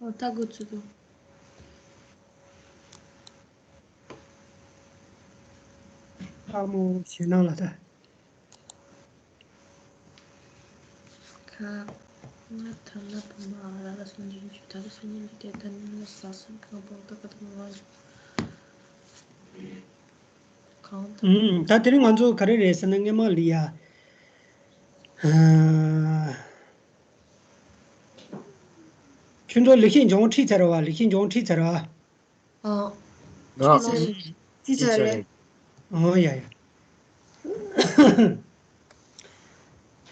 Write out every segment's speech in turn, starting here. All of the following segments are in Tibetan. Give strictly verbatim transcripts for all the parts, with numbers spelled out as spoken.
ཨོ་ད་འགོ་ཚུགས་དོ། ལྷ་མོ་ཞེད་སྣང་ལ་ད། ཁ། ང་ཐ་ན་བུ་མོ་ཨ་ར་ལ་སོང་ཉིན་ཅུ་ད་ལ་སོང་ཉིན་ཅུ་དེ་ད་ནི་ལ་ས་སོང་གང་པོ་ད་ག་ད་མ་བ་གང་ད། ད་དེ་རིང་ང་ཚོ་ག་རེ་རེད་ཟེར་ན་སྔས་མ་ལ་ཡ། ཁྱོད་ཚོ་ལེགས་བཤད་ལྗོན་དབང་ཁྲིད་ཚར་བ། ལེགས་བཤད་ལྗོན་དབང་ཁྲིད་ཚར་བ། ཨ། ཨ། ཁྲིད་ཚར་རེད། ཨོ་ཡ་ཡ།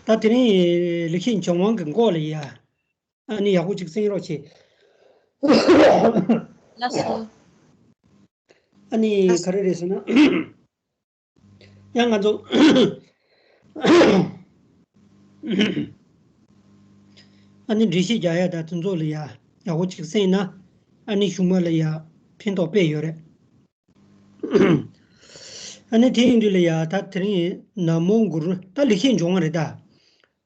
ད་དེ་རིང་ལེགས་བཤད་ལྗོན་དབང་གི་མགོ་ལ་ཡ། ཨ་ནི་ཡག་པོ་ཅིག་གསན་རོགས་བྱེད། ལགས་སོ། ཨ་ནི་ག་རེ་རེད་ཟེར་ན། ཡང་ང་ཚོ་ཨ་ནི་འགྲེལ་བཤད་རྒྱག་ཡ་ད་དེ་ཚོ་ལ་ཡ་ཡག་པོ་ཅིག་གསན་ན་ཨ་ནི་གཞུག་མ་ལ་ཡ་ཕན་ཐོགས་དཔེ་ཡོད་རེད། ཨ་ནི་དེ་ཡིན་དུས་ལ་ཡ་ད་དེ་རིང་ན་མོ་གུ་རུ་ད་ལེགས་བཤད་ལྗོན་དབང་རེད་ད།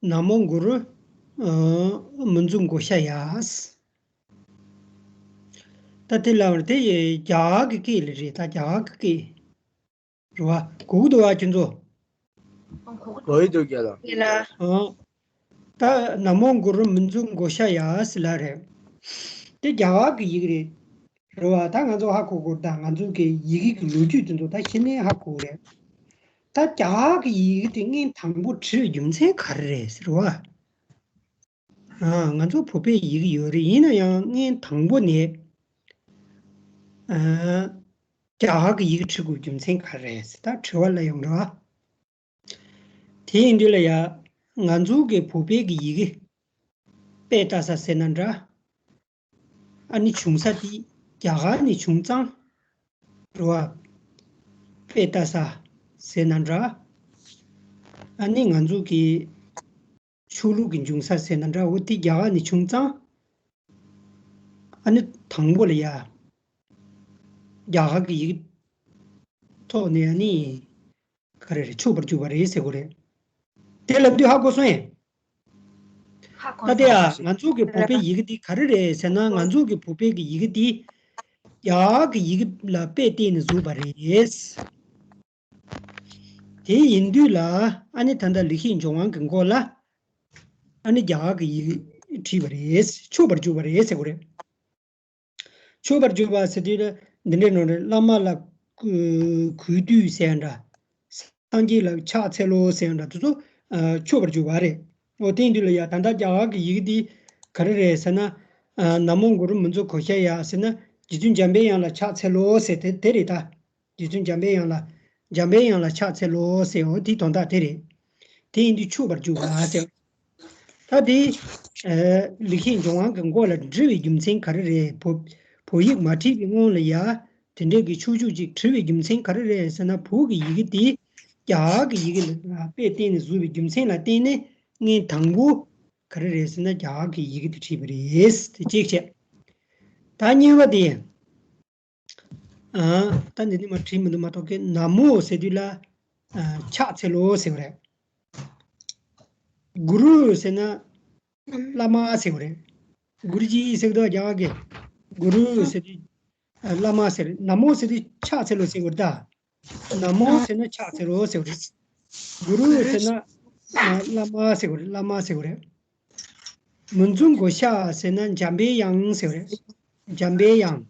ན་མོ་གུ་རུ་མི་འཛུགས་མགོ་ཤ་ཡ། ད་དེ་ལ་བར་དེ་རྒྱ་གར་གྱི་སྐད་ལ་རེད་ད། རྒྱ་གར་གྱི་སྐད་རེད་བ། གོ་གི་འདུག་བ་ཁྱོད་ཚོ། གོ་ཡི་འདུག་རྒན་ལགས། ཨང་། ད་ན་མོ་གུ་རུ་མི་འཛུགས་མགོ་ཤ་ཡ་ཟེར་ལ་རེད། དེ་རྒྱ་གར་གྱི་ཡི་གེ་རེད། རེད་བ། ད་ང་ཚོ་ཧ་གོ་གོ་ད་ང་ཚོ་གི་ཡི་གེ་གི་ལོ་རྒྱུས་དེ་ཚོ་ད་ཤེས་ནས་ཧ་གོ་རེད། ད་རྒྱ་གར་གྱི་ཡི་གེ་དེ་སྔོན་དང་པོ་བྲིས་པའི་རྒྱུ་མཚན་ག་རེ་རེད་ཟེར་བ། ང་ཚོ་བོད་པའི་ཡི་གེ་ཡོད་རེད། ཡིན་ན་ཡང་སྔོན་དང་པོ་ནས་རྒྱ་གར་གྱི་ཡི་གེ་བྲིས་དགོས་རྒྱུ་མཚན་ག་རེ་རེད་ཟེར་ད་དྲི་བ་སླེབས་ཡོང་རེད་བ། དེ་ཡིན་དུས་ལ་ཡ་ང་ཚོ་གི་བོད་པའི་གི་ཡི་གེ་དཔེ་ལྟ་ས་ཟེར་ན་འདྲ། ཨ་ནི་བྱུང་ས་དེ་རྒྱ་གར་ནས་བྱུང་ཙང་རེད་བ། དཔེ་ལྟ་ས་ཟེར་ན་འདྲ། ཨ་ནི་ང་ཚོ་གི་ཆོས་ལུགས་ཀྱི་འབྱུང་ས་ཟེར་ན་འདྲ། འོ་དེ་རྒྱ་གར་ནས་བྱུང་ཙང་། ཨ་ནི་དང་པོ་ལ་ཡ། རྒྱ་གར་གྱི་ཡིག་ཐོག་ནས་ཨ་ནི། ག་རེ་རེད། ཆོད་པར་གྱུར་པ་རེད་ཟེར་དགོས་རེད། དེ་ལབ་དུས་ཧ་གོ་སོང་ངས། ད་དེ་ཡ་ང་ཚོ་གི་བོད་པའི་ཡི་གེ་འདི་ག་རེ་རེད་ཟེར་ན། ང་ཚོ་གི་བོད་པའི་གི་ཡི་གེ་འདི་རྒྱ་གར་གྱི་ཡི་གེ་ལ་དཔེ་བལྟས་ནས་བཟོས་པ་རེད། དེ་ཡིན་དུས་ལ་ཨ་ནི་ད་ལྟ་ལེགས་བཤད་ལྗོན་དབང་གི་མགོ་ལ་ཨ་ནི་རྒྱ་གར་གྱི་ཡི་གེ་བྲིས་པ་རེད། ཆོད་པར་གྱུར་པ་རེད་ཟེར་དགོས་རེད། ཆོད་པར་གྱུར་པ་ཟེར་དུས་ལ་འདི་འདྲའི་ནང་རེད། བླ་མ་ལ་གུས་འདུད་ཟེར་ཡ་འདྲ། སངས་རྒྱས་ལ་ཕྱག་འཚལ་ལོ་ཟེར་ཡ་འདྲ། དེ་ཚོ་ཆོད་པར་གྱུར་པ་རེད། འོ་དེ་ཡིན་དུས་ལ་ཡ་ད་ལྟ་རྒྱ་གར་གྱི་ཡི་གེ་འདི་ག་རེ་རེད་ཟེར་ན། ན་མོ་གུ་རུ་མི་འཛུགས་མགོ་ཤ་ཡ་ཟེར་ན། རྗེ་བཙུན་འཇམ་པའི་དབྱངས་ལ་ཕྱག་འཚལ་ལོ་ཟེར་དེ་དེ་རེད་ད། རྗེ་བཙུན་འཇམ་པའི་དབྱངས་ལ། འཇམ་པའི་དབྱངས་ལ་ཕྱག་འཚལ་ལོ་ཟེར། འོ་དེའི་དོན་དག་དེ་རེད། དེ་ཡིན་དུས་ཆོད་པར་གྱུར་པ་ཟེར། ད་དེ་ལེགས་བཤད་ལྗོན་དབང་གི་མགོ་ལ་འབྲི་བའི་རྒྱུ་མཚན་ག་རེ་རེད། བོད་བོད་ཡིག་མ་བྲིས་པའི་སྔོན་ལ་ཡ་དེ་འདྲའི་གི་ཆོས་ཕྱོགས་ཅིག་བྲི་བའི་རྒྱུ་མཚན་ག་རེ་རེད་ཟེར་ན། བོད་ཀྱི་ཡི་གེ་དེ་རྒྱ་གར་གྱི་ཡི་གེ་ལ་དཔེ་བལྟས་ནས་བཟོས་པའི་རྒྱུ་མཚན་ལ་བརྟེན་ནས་སྔོན་དང་པོ་ག་རེ་རེད་ཟེར་ན་རྒྱ་གར་གྱི་ཡི་གེ་དེ་བྲིས་པ་རེད། དེ་གཅིག་བྱས། ད་གཉིས་པ་དེ། ཨ། ད་འདི་ནི་མ་བྲིས་མི་འདུག་མ་གཏོགས་ཀྱི། ན་མོ་ཟེར་དུས་ལ་ཨ་ཕྱག་འཚལ་ལོ་ཟེར་བ་རེད། གུ་རུ་ཟེར་ན་བླ་མ་ཟེར་བ་རེད། གུ་རུ་ཇི་ཟེར་དུས་རྒྱ་གར་གྱི་གུ་རུ་ཟེར་དུས་ཨ་བླ་མ་ཟེར། ན་མོ་ཟེར་དུས་ཕྱག་འཚལ་ལོ་ཟེར་བ་རེད་ད། ན་མོ་ཟེར་ན་ཕྱག་འཚལ་ལོ་ཟེར་བ་རེད། གུ་རུ་ཟེར་ན་ཨ་བླ་མ་ཟེར་བ་རེད། བླ་མ་ཟེར་བ་རེད། མི་འཛུགས་མགོ་ཤ་ཟེར་ན་འཇམ་པའི་དབྱངས་ཟེར་བ་རེད། འཇམ་པའི་དབྱངས།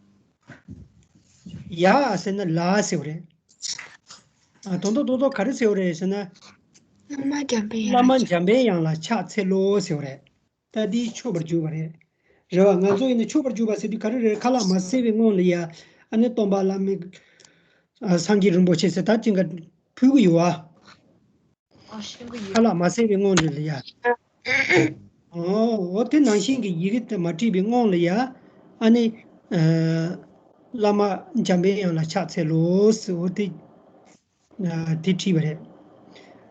ཡ་ཟེར་ན་ལ་ཟེར་བ་རེད། ཨ་དོན་དག་རྡོག་རྡོག་ག་རེ་ཟེར་བ་རེད་ཟེར་ན། བླ་མ་འཇམ་པའི་བླ་དབྱངས་མ་ལ་འཇམ་པའི་དབྱངས་ལ་ཕྱག་འཚལ་ལོ་ཟེར་བ་རེད། ད་འདི་ཆོད་པར་གྱུར་པ་རེད། རེད་བ། ང་ཚོ་ཡིན་ན་ཆོད་པར་གྱུར་པ་ཟེར་དུས་ག་རེ་རེད། ཁ་ལག་མ་བཟས་པའི་སྔོན་ལ་ཡ་ཨ་ནི་སྟོན་པ་བླ་མའི་ཨ་སངས་རྒྱས་རིན་པོ་ཆེ་ཟེར་ད་ཅིག་ག་ཕུལ་གི་ཡོད་བ། ཨ་ཤེས་ཀྱི་ཡོད། ཁ་ལག་མ་བཟས་པའི་སྔོན་ལ་ཡ། ཨོ་ཨོ་དེ་ནང་བཞིན་གྱི་ཡི་གེ་དེ་མ་བྲིས་པའི་སྔོན་ལ་ཡ། ཨ་ནི་ཨ་བླ་མ་འཇམ་པའི་དབྱངས་ལ་ཕྱག་འཚལ་ལོ་ཟེར། འོ་དེ་ཨ་དེ་བྲིས་པ་རེད།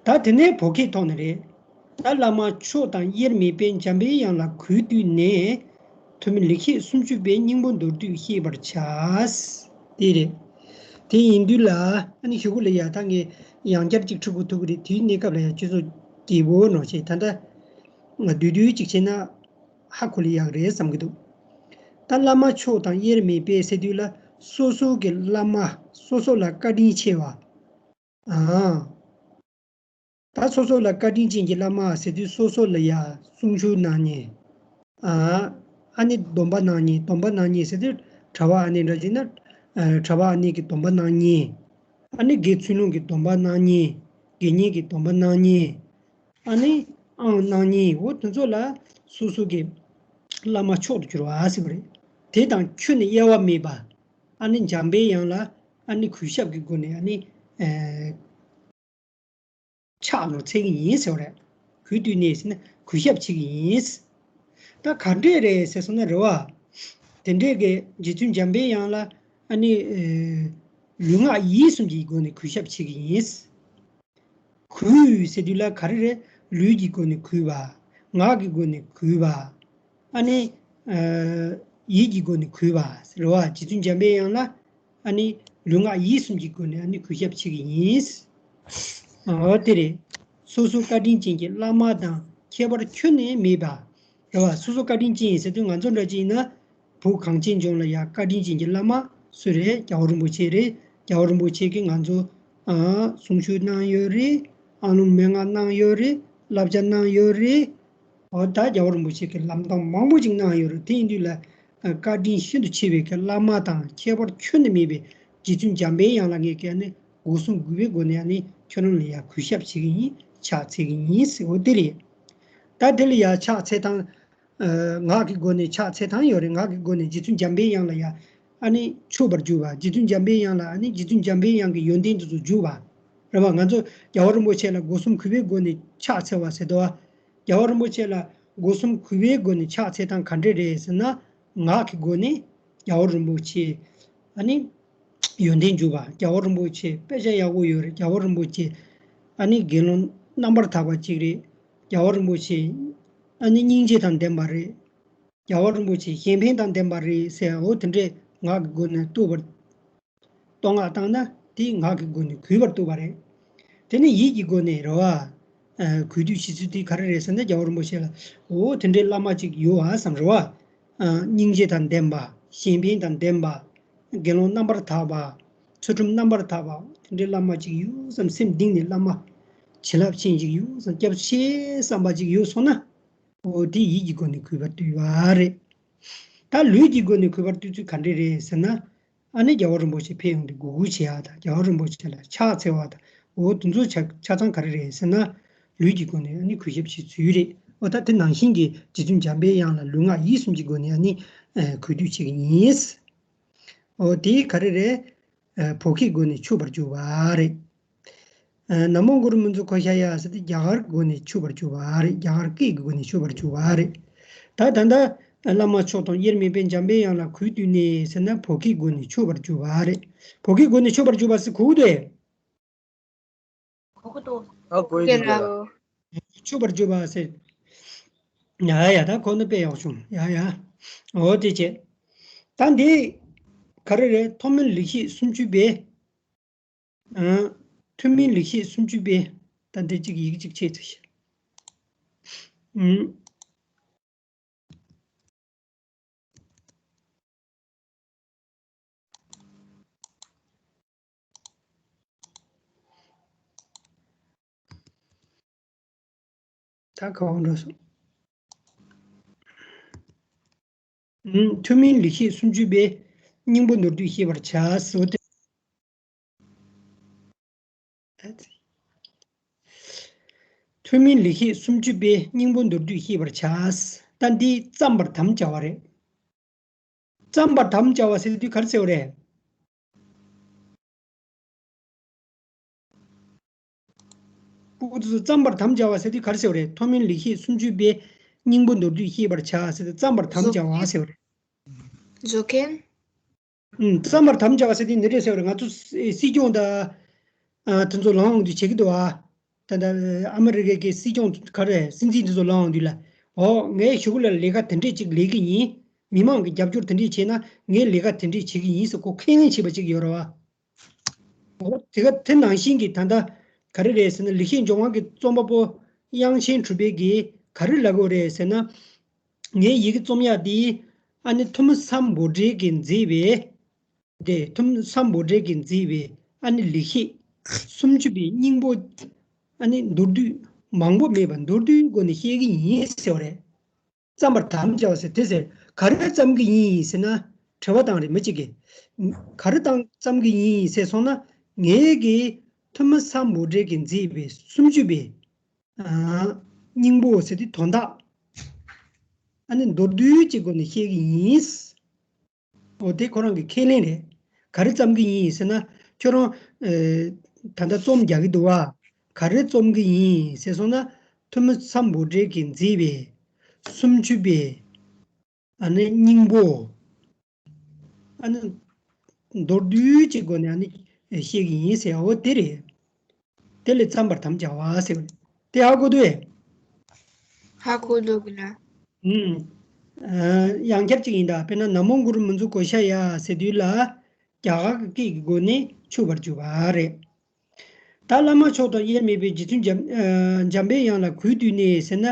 ད་དེ་ནས་བོད་སྐད་ཐོག་ནས་རེད། ད་བླ་མ་མཆོག་དང་དབྱེར་མེད་པའི་འཇམ་པའི་དབྱངས་ལ་གུས་བཏུད་ནས། ཐོག་མའི་ལེགས་བཤད་སུམ་ཅུ་པའི་སྙིང་པོ་མདོར་བསྡུས་བཤད་པར་བྱ། དེ་རེད། དེ་ཡིན་དུས་ལ་ཨ་ནི་གཞུག་གུ་ལ་ཡ་ད་ངས་ཡང་བསྐྱར་ཅིག་ཁྲིད་དགོས་ཐུག་གི་རེད། དེའི་གནས་སྐབས་ལ་ཡ་ཁྱེད་ཚོ་རྒྱལ་པོ་ནོར་བྱས་ད་ལྟ་བསྡུས་བསྡུས་ཅིག་བྱས་ན་ཧ་གོ་ལེ་ཡག་རེད་བསམ་གྱི་འདུག་ད་བླ་མ་མཆོག་དང་དབྱེར་མེད་པས་ཟེར་དུས་ལ་སོ་སོ་གི་བླ་མ། སོ་སོ་ལ་བཀའ་དྲིན་ཆེ་བ། ཨ། ད་སོ་སོ་ལ་བཀའ་དྲིན་ཅན་གྱི་བླ་མ་ཟེར་དུས་སོ་སོ་ལ་ཡ་གསུང་ཆོས་གནང་མཁན། ཨ། ཨ་ནི་སྡོམ་པ་གནང་མཁན། སྡོམ་པ་གནང་མཁན་ཟེར་དུས་གྲྭ་པ་ཨ་ནེ་འདྲ་བྱས་ན། ཨ། གྲྭ་པ་ཨ་ནེ་གི་སྡོམ་པ་གནང་མཁན། ཨ་ནི་དགེ་ཚུལ་སློང་གི་སྡོམ་པ་གནང་མཁན། དགེ་བསྙེན་གྱི་སྡོམ་པ་གནང་མཁན། ཨ་ནི་ཨང་གནང་མཁན། འོ་དེ་ཚོ་ལ་སོ་སོ་གི་བླ་མ་མཆོག་ཏུ་གྱུར་བ་ཟེར་བ་རེད། དེ་དང་ཁྱོན་ནས་དབྱེ་བ་མེད་པ། ཨ་ནི་འཇམ་པའི་དབྱངས་ལ་ཨ་ནི་གུས་ཞབས་ཀྱི་སྒོ་ནས་ཨ་ནི། ཨ། ཕྱག་ལོ་འཚལ་གྱི་ཡིན་ཟེར་བ་རེད། གུས་བཏུད་ནས་ཟེར་ན་གུས་ཞབས་བྱེད་ཀྱི་ཡིན། ད་ག་འདྲས་རེད་ཟེར་སོང་ན་རེད་བ། དེ་འདྲས་ཀྱི་རྗེ་བཙུན་འཇམ་པའི་དབྱངས་ལ་ཨ་ནི། ཨེ། ལུས་ངག་ཡིད་གསུམ་གྱི་སྒོ་ནས་གུས་ཞབས་བྱེད་ཀྱི་ཡིན། གུས་ཟེར་དུས་ལ་ག་རེ་རེད། ལུས་ཀྱི་སྒོ་ནས་གུས་པ། ངག་གི་སྒོ་ནས་གུས་པ། ཨ་ནི། ཨ། ཡིད་ཀྱི་སྒོ་ནས་གུས་པ་ཟེར་བ། རྗེ་བཙུན་འཇམ་པའི་དབྱངས་ལ་ཨ་ནི་ལུས་ངག་ཡིད་གསུམ་གྱི་སྒོ་ནས་ཨ་ནི་གུས་ཞབས་བྱེད་ཀྱི་ཡིན། འོ་དེ་རེད། སོ་སོ་བཀའ་དྲིན་ཅན་གྱི་བླ་མ་དང་ཁྱད་པར་ཁྱོན་ནས་མེད་པ། རེད་བ། སོ་སོ་བཀའ་དྲིན་ཅན་ཟེར་དུས་ང་ཚོ་འདྲ་ཅིག་ཡིན་ན། བོད་གངས་ཅན་ལྗོངས་ལ་ཡ་བཀའ་དྲིན་ཅན་གྱི་བླ་མ་སུ་རེད། རྒྱལ་བ་རིན་པོ་ཆེ་རེད། རྒྱལ་བ་རིན་པོ་ཆེ་གིས་ང་ཚོ། ཨ། གསུང་ཆོས་གནང་ཡོད་རེད། ཨ་ལུང་མན་ངག་གནང་ཡོད་རེད། བསླབ་བྱ་གནང་ཡོད་རེད། འོ་ད་རྒྱལ་བ་རིན་པོ་ཆེ་གིས་ལམ་སྟོན་མང་པོ་ཅིག་གནང་ཡོད་རེད། དེ་ཡིན་དུས་ལ། ཨ། བཀའ་དྲིན་ཤིན་ཏུ་ཆེ་བའི་གི་བླ་མ་དང་ཁྱད་པར་ཁྱོན་ནས་མེད་པའི་རྗེ་བཙུན་འཇམ་པའི་དབྱངས་ལ་ངས་ཀྱི་ཨ་ནི་སྒོ་གསུམ་གུས་པའི་སྒོ་ནས་ཨ་ནི་ཁྱོད་རང་ལ་ཡ་གུས་ཞབས་བྱེད་ཀྱི་ཡིན། ཕྱག་འཚལ་གྱི་ཡིན་ཟེར། འོ་དེ་རེད། ད་དེ་ལ་ཡ་ཕྱག་འཚལ་སྟངས། ཨ། ངག་གི་སྒོ་ནས་ཕྱག་འཚལ་སྟངས་ཡོད་རེད། ངག་གི་སྒོ་ནས་རྗེ་བཙུན་འཇམ་པའི་དབྱངས་ལ་ཡ་ཨ་ནི་མཆོད་པར་གྱུར་པ། རྗེ་བཙུན་འཇམ་པའི་དབྱངས་ལ་ཨ་ནི་རྗེ་བཙུན་འཇམ་པའི་དབྱངས་ཀྱི་ཡོན་ཏན་དེ་ཚོ་བསྒྱུར་བ། རེད་བ། ང་ཚོ་རྒྱལ་བ་རིན་པོ་ཆེ་ལ་སྒོ་གསུམ་གུས་པའི་སྒོ་ནས་ཕྱག་འཚལ་བ་ཟེར་དོ། རྒྱལ་བ་རིན་པོ་ཆེ་ལ་སྒོ་གསུམ་གུས་པའི་སྒོ་ནས་ཕྱག་འཚལ་སྟངས་ག་འདྲས་རེད་ཟེར་ན། ངག་གི་སྒོ་ནས་རྒྱལ་བ་རིན་པོ་ཆེ་ཨ་ནི་ཡོན་ཏན་བསྒྱུར་བ། རྒྱལ་བ་རིན་པོ་ཆེ་དཔེ་ཆ་ཡག་པོ་ཡོད་རེད། རྒྱལ་བ་རིན་པོ་ཆེ་ཨ་ནི་དགེ་སློང་རྣམ་པར་དག་པ་ཅིག་རེད། རྒྱལ་བ་རིན་པོ་ཆེ་ཨ་ནི་སྙིང་རྗེ་དང་ལྡན་པ་རེད། རྒྱལ་བ་རིན་པོ་ཆེ་གཞན་ཕན་དང་ལྡན་པ་རེད་ཟེར། འོ་དེ་འདྲས་ངག་གི་སྒོ་ནས་བསྟོད་པར། བསྟོད་བསྔགས་བཏང་ན་དེ་ངག་གི་སྒོ་ནས་གུས་པར་བསྟོད་པ་རེད། དེ་ནས་ཡིད་ཀྱི་སྒོ་ནས་རེད་བ། ཨ། གུས་འདུད་བྱེད་ཚུལ་དེ་ག་རེ་རེད་ཟེར་ན། རྒྱལ་བ་རིན་པོ་ཆེ་ལ་འོ་དེ་འདྲའི་བླ་མ་ཅིག་ཡོད་ཨ་བསམ་རེད་བ། ཨ། སྙིང་རྗེ་དང་ལྡན་པ། གཞན་ཕན་དང་ལྡན་པ། དགེ་སློང་རྣམ་པར་དག་པ། ཚུལ་ཁྲིམས་རྣམ་པར་དག་པ། དེ་འདྲའི་བླ་མ་ཅིག་ཡོད་བསམ། སེམས་གཏིང་ནས་བླ་མ་བྱིན་རླབས་ཅན་ཅིག་ཡོད་བསམ། སྐྱབས་ཆེ་བསམ་པ་ཅིག་ཡོད་སོང་ན། འོ་དེ་ཡིད་ཀྱི་སྒོ་ནས་གུས་པར་བསྟོད་པ་རེད། ད་ལུས་ཀྱི་སྒོ་ནས་གུས་པར་བསྟོད་ཚུལ་ག་འདྲས་རེད་ཟེར་ན། ཨ་ནི་རྒྱལ་བ་རིན་པོ་ཆེ་ཕེབས་ཡོང་དུས་མགོ་སྒུར་བྱེད་ཡག་དང་། རྒྱལ་བ་རིན་པོ་ཆེ་ལ་ཕྱག་འཚལ་བ་དང་། འོ་དེ་ཚོ་ཆ་ཆ་ཚང་ག་རེ་རེད་ཟེར་ན། ལུས་ཀྱི་སྒོ་ནས་ཨ་ནི་གུས་ཞབས་བྱེད་ཚུལ་རེད། འོ་ད་དེ་ནང་བཞིན་གྱི་རྗེ་བཙུན་འཇམ་པའི་དབྱངས་ལ་ལུས་ངག་ཡིད་གསུམ་གྱི་སྒོ་ནས་ཨ་ནི། ཨ། གུས་འདུད་བྱེད་ཀྱི་ཡིན། འོ་དེ་ག་རེ་རེད། ཨ། བོད་སྐད་སྒོ་ནས་མཆོད་པར་གྱུར་པ་རེད། ཨ། ན་མོ་གུ་རུ་མུཉྫ་ཀོ་ཤཱ་ཡ་ཟེར་དེ་རྒྱ་གར་སྒོ་ནས་མཆོད་པར་གྱུར་པ་རེད། རྒྱ་གར་སྐད་ཀྱི་སྒོ་ནས་མཆོད་པར་གྱུར་པ་རེད། ད་ད་ལྟ་བླ་མ་མཆོག་དང་དབྱེར་མེད་པའི་འཇམ་པའི་དབྱངས་ལ་གུས་བཏུད་ནས་ཟེར་ན་བོད་སྐད་སྒོ་ནས་མཆོད་པར་གྱུར་པ་རེད། བོད་སྐད་སྒོ་ནས་མཆོད་པར་གྱུར་པ་ཟེར་གོ་གི་འདུག་གས། གོ་གི་འདུག་ཨ། གོ་གི་འདུག་མཆོད་པར་གྱུར་པ་ཟེར། ཡ་ཡ། ད་གོ་ན་དཔེ་ཡག་བྱུང་། ཡ་ཡ། འོ་དེ་བྱས། ད་འདི་ག་རེ་རེད། ཐོགས་མེད་ལེགས་བཤད་སུམ་ཅུ་པའི། ཨ། ཐོགས་མེད་ལེགས་བཤད་སུམ་ཅུ་པའི། ད་འདི་གཅིག་ཡི་གེ་གཅིག་ཕྱེ་ཚེ། ཨུམ། ད་ག་བ་འགྲོ་སོང་། ཨུམ། ཐོགས་མེད་ལེགས་བཤད་སུམ་ཅུ་པའི་སྙིང་པོ་མདོར་བསྡུས་བཤད་པར་བྱ་ཟེར་བ་དེ། ཐོགས་མེད་ལེགས་བཤད་སུམ་ཅུ་པའི་སྙིང་པོ་མདོར་བསྡུས་བཤད་པར་བྱ། ད་འདི་བརྩམས་པར་དམ་བཅའ་བ་རེད། བརྩམས་པར་དམ་བཅའ་བ་ཟེར་དུས་ག་རེ་ཟེར་བ་རེད། སྤུ་གུ་ཚོ། བརྩམས་པར་དམ་བཅའ་བ་ཟེར་དུས་ག་རེ་ཟེར་བ་རེད། ཐོགས་མེད་ལེགས་བཤད་སུམ་ཅུ་པའི་སྙིང་པོ་མདོར་བསྡུས་བཤད་པར་བྱ་ཟེར་དུས་བརྩམས་པར་དམ་བཅའ་བ་ཟེར་བ་རེད། བཟོ་མཁན། ཨུམ། བརྩམས་པར་དམ་བཅའ་བ་ཟེར་དུས་འདི་འདྲས་ཟེར་བ་རེད། ང་ཚོ་སྲིད་སྐྱོང་དང་། ཨ། དེ་ཚོ་ལངས་འོང་དུས་བྱེད་ཀྱི་འདུག་ཨ། ད་ལྟ་ཨ་མི་རི་ཀའི་སྲིད་སྐྱོང་ག་རེ། སྲིད་འཛིན་དེ་ཚོ་ལངས་འོང་དུས་ལ། འོ། ངས་གཞུག་ལ་ལས་ཀ་དེ་འདྲས་ཅིག་ལས་ཀྱི་ཡིན། མི་མང་གི་རྒྱབ་སྐྱོར་དེ་འདྲས་བྱས་ན་ངས་ལས་ཀ་དེ་འདྲས་བྱེད་ཀྱི་ཡིན་ཟེར་ཁོ་ཁས་ལེན་བྱས་པ་ཅིག་ཡོད་རེད་བ། འོ། དེ་ག་དེ་ནང་བཞིན་གྱི་ད་ལྟ་ག་རེ་རེད་ཟེར་ན། ལེགས་བཤད་ལྗོན་དབང་གི་རྩོམ་པ་པོ་དབྱངས་ཅན་གྲུབ་པས་ཀྱིས་ག་རེ་ལབ་ཀྱི་ཡོད་རེད་ཟེར་ན། ངའི་ཡི་གེ་རྩོམ་ཡག་འདི། ཨ་ནི་ཐོན་མི་སམ་བྷོ་ཊ་གིས་མཛད་པའི། དེ་ཐོན་མི་སམ་བྷོ་ཊ་གིས་མཛད་པའི་ཨ་ནི་ལེགས་བཤད་སུམ་ཅུ་པའི་སྙིང་པོ། ཨ་ནི་མདོར་བསྡུས་མང་པོ་མེད་པ་མདོར་བསྡུས་སྒོ་ནས་བཤད་ཀྱི་ཡིན་ཟེར་བ་རེད། བརྩམ་པར་དམ་བཅའ་བ་ཟེར་དེ་ཟེར། ག་རེ་བརྩམ་གྱི་ཡིན་ཟེར་ན། དྲི་བ་བཏང་རེད་མི་གཅིག་གིས། ག་རེ་བཏང་བརྩམ་གྱི་ཡིན་ཟེར་སོང་ན། ངེད་ཀྱིས་ཐོན་མི་སམ་བྷོ་ཊ་གིས་མཛད་པའི་སུམ་ཅུ་པའི་ཨ་སྙིང་པོ་ཟེར་དུས་དོན་དག་ཨ་ནི་མདོར་བསྡུས་ཀྱི་སྒོ་ནས་བཤད་ཀྱི་ཡིན། འོ་དེ་ཁོ་རང་གི་ཁས་ལེན་རེད། ག་རེ་བརྩམ་གྱི་ཡིན་ཟེར་ན། ཁྱོད་རང་ཨེ་ད་ལྟ་རྩོམ་རྒྱག་གི་འདུག་བ། ག་རེ་རྩོམ་གྱི་ཡིན་ཟེར་སོང་ན། ཐོན་མི་སམ་བྷོ་ཊ་གིས་མཛད་པའི་སུམ་ཅུ་པའི་ཨ་ནི་སྙིང་པོ། ཨ་ནི་མདོར་བསྡུས་ཀྱི་སྒོ་ནས་ཨ་ནི་བཤད་ཀྱི་ཡིན་ཟེར། འོ་དེ་རེད། དེ་ལས་བརྩམ་པར་དམ་བཅའ་བ་ཟེར་བ་རེད། དེ་ཧ་གོ་འདུག་ཨེ། ཧ་གོ་འདུག་གི་ལ། ཨུམ། ཨ་ཡང་བསྐྱར་གཅིག་ཡིན་ད། དཔེར་ན་ན་མོ་གུ་རུ་མི་འཛུ་གོ་ཤ་ཡ་ཟེར་དུས་ལ། རྒྱ་གར་གྱི་སྐད་ཀྱི་སྒོ་ནས་ཆུ་བར་གྱུར་པ་རེད། ད་བླ་མ་མཆོག་དང་དབྱེར་མེད་པའི་རྗེ་བཙུན་འཇམ་ཨ་འཇམ་པའི་དབྱངས་ལ་གུས་བཏུད་ནས་ཟེར་ན།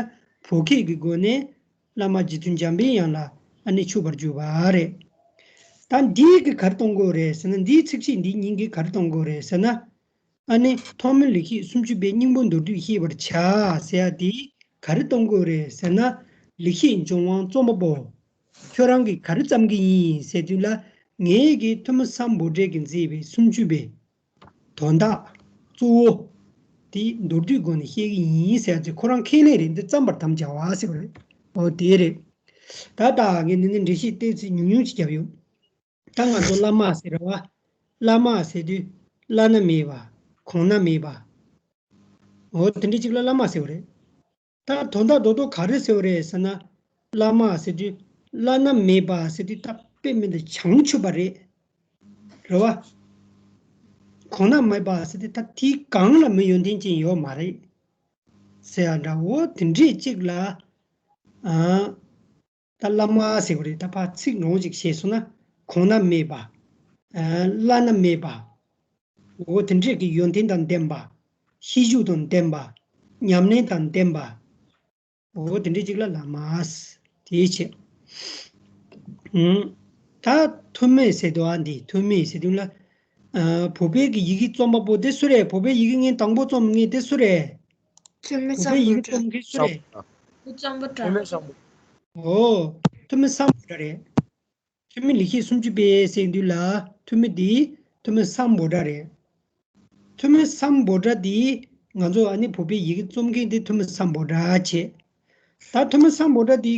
བོད་སྐད་ཀྱི་སྒོ་ནས་བླ་མ་རྗེ་བཙུན་འཇམ་པའི་དབྱངས་ལ་ཨ་ནི་ཆུ་བར་གྱུར་པ་རེད། ད་འདིས་གི་ག་རེ་གཏོང་དགོས་རེད་ཟེར་ན། འདིའི་ཚིགས་བཅད་འདི་གཉིས་ཀྱིས་ག་རེ་གཏོང་དགོས་རེད་ཟེར་ན། ཨ་ནི་ཐོན་མི་ལེགས་བཤད་སུམ་ཅུ་པའི་སྙིང་པོ་མདོར་བསྡུས་བཤད་པར་བྱ་ཟེར་ཡ་དེ་ག་རེ་གཏོང་དགོས་རེད་ཟེར་ན། ལེགས་བཤད་ལྗོན་དབང་རྩོམ་པ་པོ། ཁྱོད་རང་གིས་ག་རེ་བརྩམ་གྱི་ཡིན་ཟེར་དུས་ལ། ངེད་ཀྱིས་ཐོན་མི་སམ་བྷོ་ཊ་གིས་མཛད་པའི་སུམ་ཅུ་པའི་དོན་དག་གཙོ་བོ་དེ་མདོར་བསྡུས་སྒོ་ནས་བཤད་ཀྱི་ཡིན་ཟེར་ཡ་ཅིག་ཁོ་རང་ཁས་ལེན་རེད། འདི་བརྩམ་པར་དམ་བཅའ་བ་ཟེར་བ་རེད། འོ་དེ་རེད། ད་ལྟ་ངས་འདི་ནས་འགྲེལ་བཤད་ཏོག་ཙམ་ཉུང་ཉུང་ཅིག་བརྒྱབ་ཡོད། ད་ང་ཚོ་བླ་མ་ཟེར་བ། བླ་མ་ཟེར་དུས་བླ་ན་མེད་པ། གོང་ན་མེད་པ། འོ་དེ་འདྲ་ཅིག་ལ་བླ་མ་ཟེར་བ་རེད། ད་དོན་དག་རྡོག་རྡོག་ག་རེ་ཟེར་བ་རེད་ཟེར་ན། བླ་མ་ཟེར་དུས་བླ་ན་མེད་པ་ཟེར་དུས་ད་དཔེ་མི་སྲིད་བྱང་ཆུབ་པ་རེད། རེད་བ། གོང་ན་མེད་པ་ཟེར་དུས་ད་དེའི་གང་ལ་མི་ཡོན་ཏན་ཅན་ཡོད་མ་རེད་ཟེར་ཡ་འདྲ་བོ་དེ་འདྲས་ཅིག་ལ། ཨ། ད་བླ་མ་ཟེར་བ་རེད། ད་ཕར་ཚིག་ནང་ཅིག་བཤད་སོང་ན། གོང་ན་མེད་པ། ཨ། བླ་ན་མེད་པ། འོ་དེ་འདྲས་ཀྱི་ཡོན་ཏན་དང་ལྡན་པ། ཤེས་རྒྱུད་དང་ལྡན་པ། ཉམས་ལེན་དང་ལྡན་པ། འོ་དེ་འདྲས་ཅིག་ལ་བླ་མ་ཟེར། དེའི་ཕྱིར། ཨུམ། ད་ཐོན་མི་ཟེར་དུས་ཨ་འདི་ཐོན་མི་ཟེར་དུས་ལ། ཨ། བོད་པའི་གི་ཡི་གེ་རྩོམ་པ་པོ་དེ་སུ་རེད། བོད་པའི་ཡི་གེ་ངས་དང་པོ་རྩོམ་མཁན་དེ་སུ་རེད། ཐོན་མི་བོད་པའི་ཡི་གེ་རྩོམ་མཁན་སུ་རེད། སམ་བྷོ་ཊ། ཐོན་མི་སམ་བྷོ་ཊ། འོ། ཐོན་མི་སམ་བྷོ་ཊ་རེད། ཐོན་མི་ལེགས་བཤད་སུམ་ཅུ་པའི་ཟེར་དུས་ལ་ཐོན་མི་དེ་ཐོན་མི་སམ་བྷོ་ཊ་རེད། ཐོན་མི་སམ་བྷོ་ཊ་དེ་ང་ཚོ་ཨ་ནི་བོད་པའི་ཡི་གེ་རྩོམ་མཁན་དེ་ཐོན་མི་སམ་བྷོ་ཊ་བྱས། ད་ཐོན་མི་སམ་བྷོ་ཊ་དེ་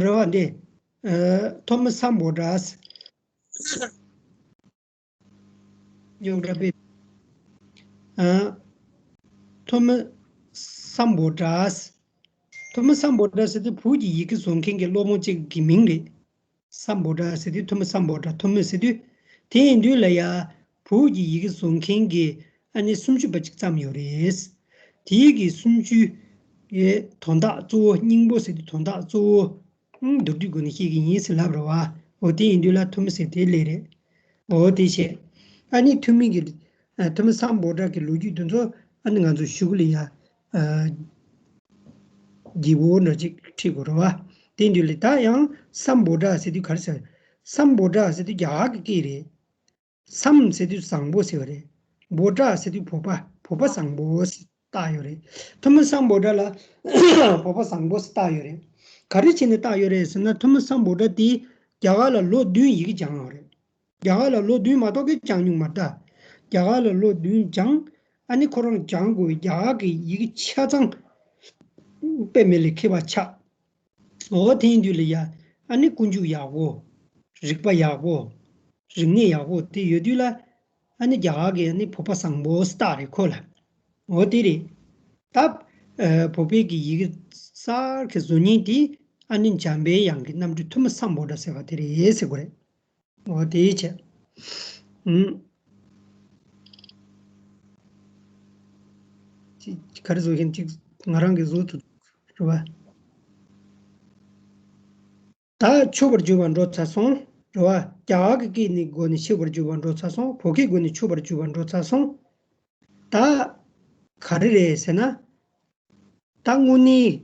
རེད་བ། འདི་ཨ་ཐོན་མི་སམ་བྷོ་ཊ། ཡོག་ར་པེ། ཨ། ཐོན་མི་སམ་བྷོ་ཊ། ཐོན་མི་སམ་བྷོ་ཊ་ཟེར་དུས་བོད་ཀྱི་ཡི་གེ་བཟོ་མཁན་གྱི་སློབ་དཔོན་གཅིག་གི་མིང་རེད། སམ་བྷོ་ཊ་ཟེར་དུས་ཐོན་མི་སམ་བྷོ་ཊ། ཐོན་མི་ཟེར་དུས་དེ་ཡིན་དུས་ལ་ཡ། བོད་ཀྱི་ཡི་གེ་བཟོ་མཁན་གྱི་ཨ་ནི་སུམ་ཅུ་པ་གཅིག་བརྩམས་ཡོད་རེད། དེའི་གི་སུམ་ཅུ་ཡི་དོན་དག་གཙོ་བོ། སྙིང་པོ་ཟེར་དུས་དོན་དག་གཙོ་བོ། ཨང་། མདོར་བསྡུས་སྒོ་ནས་བཤད་ཀྱི་ཡིན་ཟེར་ལབ་རེད་བ། འོ་དེ་ཡིན་དུས་ལ་ཐོན་མི་ཟེར་དེ་ལས་རེད། འོ་དེ་བྱས། ཨ་ནི་ཐོན་མི་གི། ཨ། ཐོན་མི་སམ་བྷོ་ཊ་གི་ལོ་རྒྱུས་དེ་ཚོ་ཨ་ནི་ང་ཚོ་གཞུག་ལ་ཡ། ཨ། རྒྱས་པོ་འདྲ་ཅིག་ཁྲིད་དགོས་རེད་བ། དེ་ཡིན་དུས་ལ་ད་ཡང་སམ་བྷོ་ཊ་ཟེར་དུས་ག་རེ་ཟེར། སམ་བྷོ་ཊ་ཟེར་དུས་རྒྱ་གར་གི་སྐད་རེད། སམ་ཟེར་དུས་བཟང་པོ་ཟེར་བ་རེད། བྷོ་ཊ་ཟེར་དུས་བོད་པ། བོད་པ་བཟང་པོ་ཟེར་བཏགས་ཡོད་རེད། ཐོན་མི་སམ་བྷོ་ཊ་ལ་བོད་པ་བཟང་པོ་ཟེར་བཏགས་ཡོད་རེད། ག་རེ་བྱས་ནས་བཏགས་ཡོད་རེད་ཟེར་ན། ཐོན་མི་སམ་བྷོ་ཊ་དེ་རྒྱ་གར་ལ་ལོ་བདུན་ཡི་གེ་སྦྱངས་ཡོད་རེད། རྒྱ་གར་ལ་ལོ་བདུན་མ་གཏོགས་ཀྱི་སྦྱངས་མྱོང་མ་རེད་ད། རྒྱ་གར་ལ་ལོ་བདུན་སྦྱངས། ཨ་ནི་ཁོ་རང་སྦྱངས་དགོས་རྒྱ་གར་གྱི་ཡི་གེ་ཆ་ཚང་དཔེ་མེད་ལས་མཁས་པ་ཆགས། འོ་དེ་ཡིན་དུས་ལ་ཡ། ཨ་ནི་ཀུན་སྤྱོད་ཡག་པོ། རིག་པ་ཡག་པོ། རིག་གནས་ཡག་པོ་དེ་ཡོད་དུས་ལ། ཨ་ནི་རྒྱ་གར་གྱི་ཨ་ནི་བོད་པ་བཟང་པོ་ཟེར་བཏགས་རེད་ཁོ་ལ། འོ་དེ་རེད། ད། ཨ། བོད་པའི་གི་ཡི་གེ་གསར་གྱི་བཟོ་མཁན་དེ་ཨ་ནི་འཇམ་པའི་དབྱངས་ཀྱི་རྣམ་སྤྲུལ་ཐོན་མི་སམ་བྷོ་ཊ་ཟེར་བ་དེ་རེད་ཟེར་དགོས་རེད། འོ་དེའི་ཆེད། ཨུམ། ཅི། ག་རེ་བཟོ་མཁན་ཅིག་ང་རང་གིས་བཟོ་ཐུབ་རེད་བ། ད་ཆུ་བར་གྱུར་པ་འགྲོ་ཚར་སོང་། རེད་བ། རྒྱ་གར་གྱི་སྐད་ནི་སྒོ་ནས་ཆུ་བར་གྱུར་པ་འགྲོ་ཚར་སོང་། བོད་སྐད་སྒོ་ནས་ཆུ་བར་གྱུར་པ་འགྲོ་ཚར་སོང་། ད་ག་རེ་རེད་ཟེར་ན། ད་དངོས་གནས་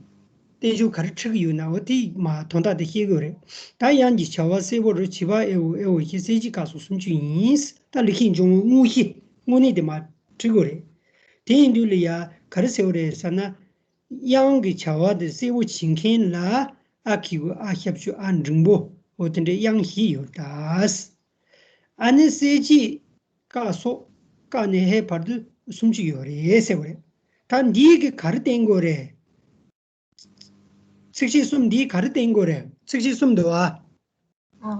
བསྟན་བཅོས་ག་རེ་ཁྲིད་ཀྱི་ཡོད་ན་འོ་དེ་མ་དོན་དག་དེ་ཤེས་དགོས་རེད། ད་དབྱངས་ཀྱི་བྱ་བ་གསལ་བོ་རུ་བྱེད་པ་ཨེ་འོ་ཨེ་འོ་ཞེས་གསལ་བྱེད་སྐབས་སུ་སུམ་ཅུ་ཡིན། ད་ལེགས་བཤད་འཇུག་ངོགས་དངོས་གཞི་དངོས་གནས་དེ་མ་ཁྲིད་དགོས་རེད། དེ་ཡིན་དུས་ལ་ཡ་ག་རེ་ཟེར་བ་རེད་ཟེར་ན། དབྱངས་ཀྱི་བྱ་བ་དེ་གསལ་བོ་བྱེད་མཁན་ལ་ཨ་གི་གུ་ཨ་ཞབས་ཀྱུ་ཨ་འགྲེང་བུ་འོ་དེ་འདྲའི་དབྱངས་བཞི་ཡོད་ད། ཨ་ནི་གསལ་བྱེད་ཀ་སོགས་ཀ་ནས་ཧའི་བར་དུ་སུམ་ཅུ་ཡོད་རེད་ཟེར་བ་རེད། ད་འདིའི་གི་ག་རེ་བསྟན་དགོས་རེད། ཚིགས་བཅད་གསུམ་འདིའི་ག་རེ་བསྟན་དགོས་རེད། ཚིགས་བཅད་གསུམ་འདུག་ཨ། ཨ།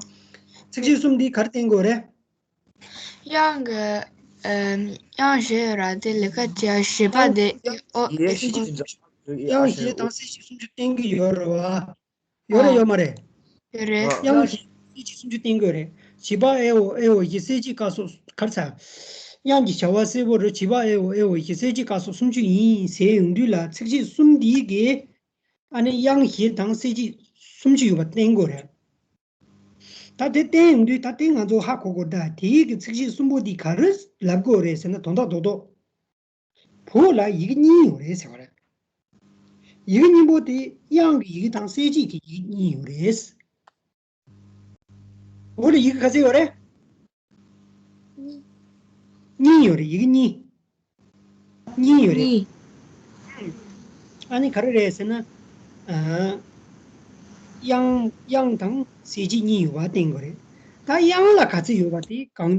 ཚིགས་བཅད་གསུམ་འདིའི་ག་རེ་བསྟན་དགོས་རེད། དབྱངས་ཀྱི་ཨམ། དབྱངས་བཞི་ཡོད་ར་དེ་ལས་ཀ་བྱེད་བྱེད་པ་དེ་ཨོ་ཨེ་ཤི་དབྱངས་བཞི་དང་གསལ་བྱེད་སུམ་ཅུ་བསྟན་གྱི་ཡོད་རེད་བ། ཡོད་རེད་ཡོད་མ་རེད། ཡོད་རེད། དབྱངས་བཞི་གསལ་བྱེད་སུམ་ཅུ་བསྟན་དགོས་རེད། བྱེད་པ་ཨེ་འོ་ཨེ་འོ་ཞེས་གསལ་བྱེད་སྐབས་སུ་ག་རེ་ཟེར། དབྱངས་ཀྱི་བྱ་བ་གསལ་བོ་རུ་བྱེད་པ་ཨེ་འོ་ཨེ་འོ་ཞེས་གསལ་བྱེད་སྐབས་སུ་སུམ་ཅུ་ཡིན་ཟེར་ཡོང་དུས་ལ་ཚིགས་བཅད་གསུམ་འདིའི་གི་ཨ་ནི་དབྱངས་བཞི་དང་གསལ་བྱེད་སུམ་ཅུ་ཡོད་པ་བསྟན་དགོས་རེད། ད་དེ་བསྟན་ཡོང་དུས་ད་དེ་ང་ཚོ་ཧ་གོ་དགོས། ད་དེའི་གི་ཚིགས་བཅད་གསུམ་པོ་འདི་ག་རེ་ལབ་དགོས་རེད་ཟེར་ན་དོན་དག་རྡོག་རྡོག་བོད་ལ་ཡི་གེ་གཉིས་ཡོད་རེད་ཟེར་བ་རེད། ཡི་གེ་གཉིས་པོ་དེ་དབྱངས་ཀྱི་ཡི་གེ་དང་གསལ་བྱེད་ཀྱི་ཡི་གེ་གཉིས་ཡོད་རེད། བོད་ལ་ཡི་གེ་ག་ཚོད་ཡོད་རེད། གཉིས་ཡོད་རེད། ཡི་གེ་གཉིས། གཉིས་ཡོད་རེད། གཉིས། ཨ་ནི་ག་རེ་རེད་ཟེར་ན། ཨ། དབྱངས་དབྱངས་དང་གསལ་བྱེད་གཉིས་ཡོད་པ་བསྟན་དགོས་རེད། ད་དབྱངས་ལ་ག་ཚོད་ཡོད་པ་དེ་གང་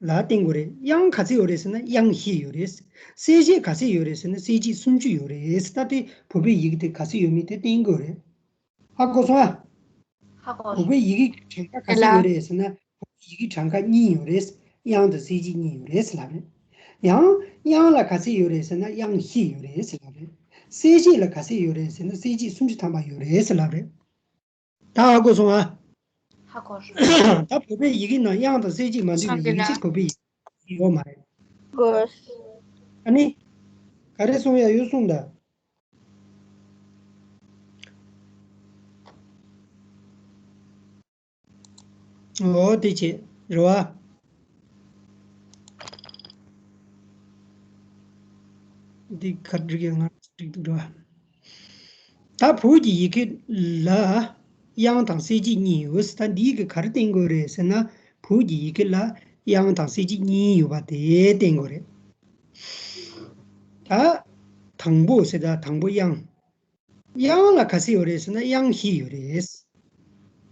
ལ་བསྟན་དགོས་རེད། དབྱངས་ག་ཚོད་ཡོད་རེད་ཟེར་ན་དབྱངས་བཞི་ཡོད་རེད། གསལ་བྱེད་ག་ཚོད་ཡོད་རེད་ཟེར་ན་གསལ་བྱེད་སུམ་ཅུ་ཡོད་རེད། ད་དེ་བོད་པའི་ཡི་གེ་དེ་ག་ཚོད་ཡོད་མེད་དེ་བསྟན་དགོས་རེད། ཧ་གོ་སོང་ཨ། ཧ་གོ་བོད་སོང་། པའི་ཡི་གེ་གྲངས་ཀ་ག་ཚོད་ཡོད་རེད་ཟེར་ན་བོད་པའི་ཡི་གེ་གྲངས་ཀ་གཉིས་ཡོད་རེད། དབྱངས་དང་གསལ་བྱེད་གཉིས་ཡོད་རེད་ཟེར་ལབ་རེད། ཡང་དབྱངས་ལ་ག་ཚོད་ཡོད་རེད་ཟེར་ན་དབྱངས་བཞི་ཡོད་རེད་ཟེར་ལབ་རེད། གསལ་བྱེད་ལ་ག་ཚོད་ཡོད་རེད་ཟེར་ན་གསལ་བྱེད་སུམ་ཅུ་ཐམ་པ་ཡོད་རེད་ཟེར་ལབ་རེད། ད་ཧ་གོ་སོང་ཨ། ཧ་གོ་སོང་། ད་བོད་པའི་ཡི་གེ་ནང་དབྱངས་དང་གསལ་བྱེད་མ་འདུས་པའི་ཡི་གེ་གཅིག་བོད་པའི་ཡི་གེ་ཡོད་མ་རེད། གོ། ཨ་ནི། ག་རེ་གསུང་ཡ་ཡོད་གསུངས་དང་། འོ་དེ་བྱས་རེད་བ། འདི་ཁ་བསྒྲིགས་ཡ་ང་བསྒྲིགས་འདུག་རེད་བ། ད་བོད་ཀྱི་ཡི་གེ་ལ་དབྱངས་དང་གསལ་བྱེད་གཉིས་ཡོད། ད་འདིའི་གི་ག་རེ་བསྟན་དགོས་རེད་ཟེར་ན་བོད་ཀྱི་ཡི་གེ་ལ་དབྱངས་དང་གསལ་བྱེད་གཉིས་ཡོད་པ་དེ་བསྟན་དགོས་རེད། ད་དང་པོ་ཟེར་ད་དང་པོ་དབྱངས། དབྱངས་ལ་ག་ཚོད་ཡོད་རེད་ཟེར་ན་དབྱངས་བཞི་ཡོད་རེད། རེད་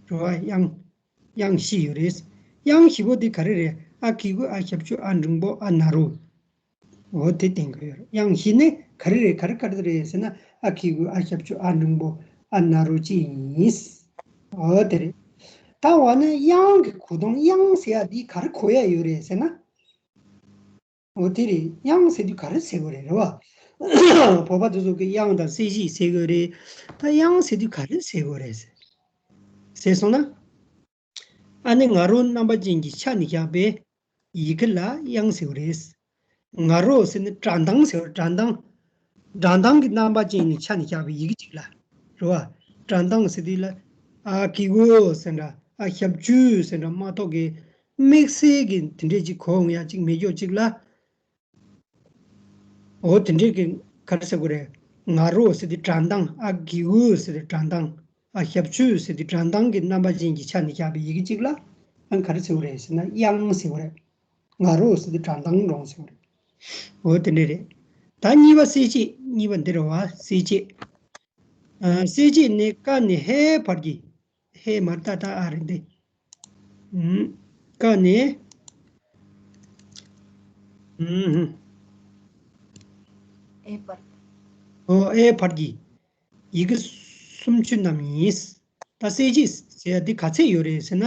བ། དབྱངས་དབྱངས་བཞི་ཡོད་རེད། དབྱངས་བཞི་པོ་དེ་ག་རེ་རེད། ཨ་གི་གུ་ཨ་ཞབས་ཀྱུ་ཨ་འགྲེང་བུ་ཨ་ན་རོ། འོ་དེ་བསྟན་གྱི་ཡོད་རེད། དབྱངས་བཞི་ནི་ག་རེ་རེད། ག་རེ་ག་རེ་རེད་ཟེར་ན་ཨ་གི་གུ་ཨ་ཞབས་ཀྱུ་ཨ་འགྲེང་བུ་ཨ་ན་རོ་གཅིག་ཡིན། འོ་དེ་རེད། ད་འོ་ན་དབྱངས་ཀྱི་གོ་དོན་དབྱངས་ཟེར་ཡ་འདི་ག་རེ་གོ་ཡ་ཡོད་རེད་ཟེར་ན། འོ་དེ་རེད། དབྱངས་ཟེར་དུས་ག་རེ་ཟེར་དགོས་རེད། རེད་བ། བོད་པ་དེ་ཚོ་གི་དབྱངས་དང་གསལ་བྱེད་ཟེར་དགོས་རེད། ད་དབྱངས་ཟེར་དུས་ག་རེ་ཟེར་དགོས་རེད་ཟེར། ཟེར་སོང་ན། ཨ་ནི་ང་རོ་རྣམ་པ་ཅན་གྱི་ཆ་ནས་བཞག་པའི་ཡི་གེ་ལ་དབྱངས་ཟེར་བ་རེད། ང་རོ་ཟེར་ནི་སྒྲ་གདངས་ཟེར་བ། སྒྲ་གདངས། སྒྲ་གདངས་ཀྱི་རྣམ་པ་ཅན་ནི་ཆ་ནས་བཞག་པའི་ཡི་གེ་གཅིག་ལ། རེད་བ། སྒྲ་གདངས་ཟེར་དུས་ལ། ཨ་གི་གུ་ཟེར་འདྲ། ཨ་ཞབས་ཀྱུ་ཟེར་འདྲ་མ་གཏོགས་ཀྱི། དམིགས་བསལ་གྱི་དེ་འདྲས་ཅིག་གོ་འོང་ཡ་ཅིག་མེད་ཀྱོག་ཅིག་ལ། འོ་དེ་འདྲས་ཀྱི་ག་རེ་ཟེར་དགོས་རེད། ང་རོ་ཟེར་དུས་སྒྲ་གདངས། ཨ་གི་གུ་ཟེར་དུས་སྒྲ་གདངས། ཨ་ཞབས་ཀྱུ་ཟེར་དུས་སྒྲ་གདངས་ཀྱི་རྣམ་པ་ཅན་གྱི་ཆ་ནས་བཞག་པའི་ཡི་གེ་གཅིག་ལ་ཨ་ག་རེ་ཟེར་དགོས་རེད་ཟེར་ན་དབྱངས་ཟེར་དགོས་རེད། ང་རོ་ཟེར་དུས་སྒྲ་གདངས་འདྲ་བོ་ཟེར་དགོས་རེད། འོ་དེ་འདྲས་རེད། ད་གཉིས་པ་གསལ་བྱེད། གཉིས་པ་འདི་རེད་བ། གསལ་བྱེད། ཨ་གསལ་བྱེད་ནི་ཀ་ནས་ཧའི་བར་གྱི། ཧའི་མ་རེད་ད། ད་ཨ་རེད་འདི། ཨུམ། ཀ་ནས། ཨུམ། ཨའི་བར། ཨོ་ཨའི་བར་གྱི་ཡི་གེ་སུམ་ཅུ་རྣམས་ཡིན། ད་གསལ་བྱེད་ཟེར་ཡ་འདི་ག་ཚད་ཡོད་རེད་ཟེར་ན།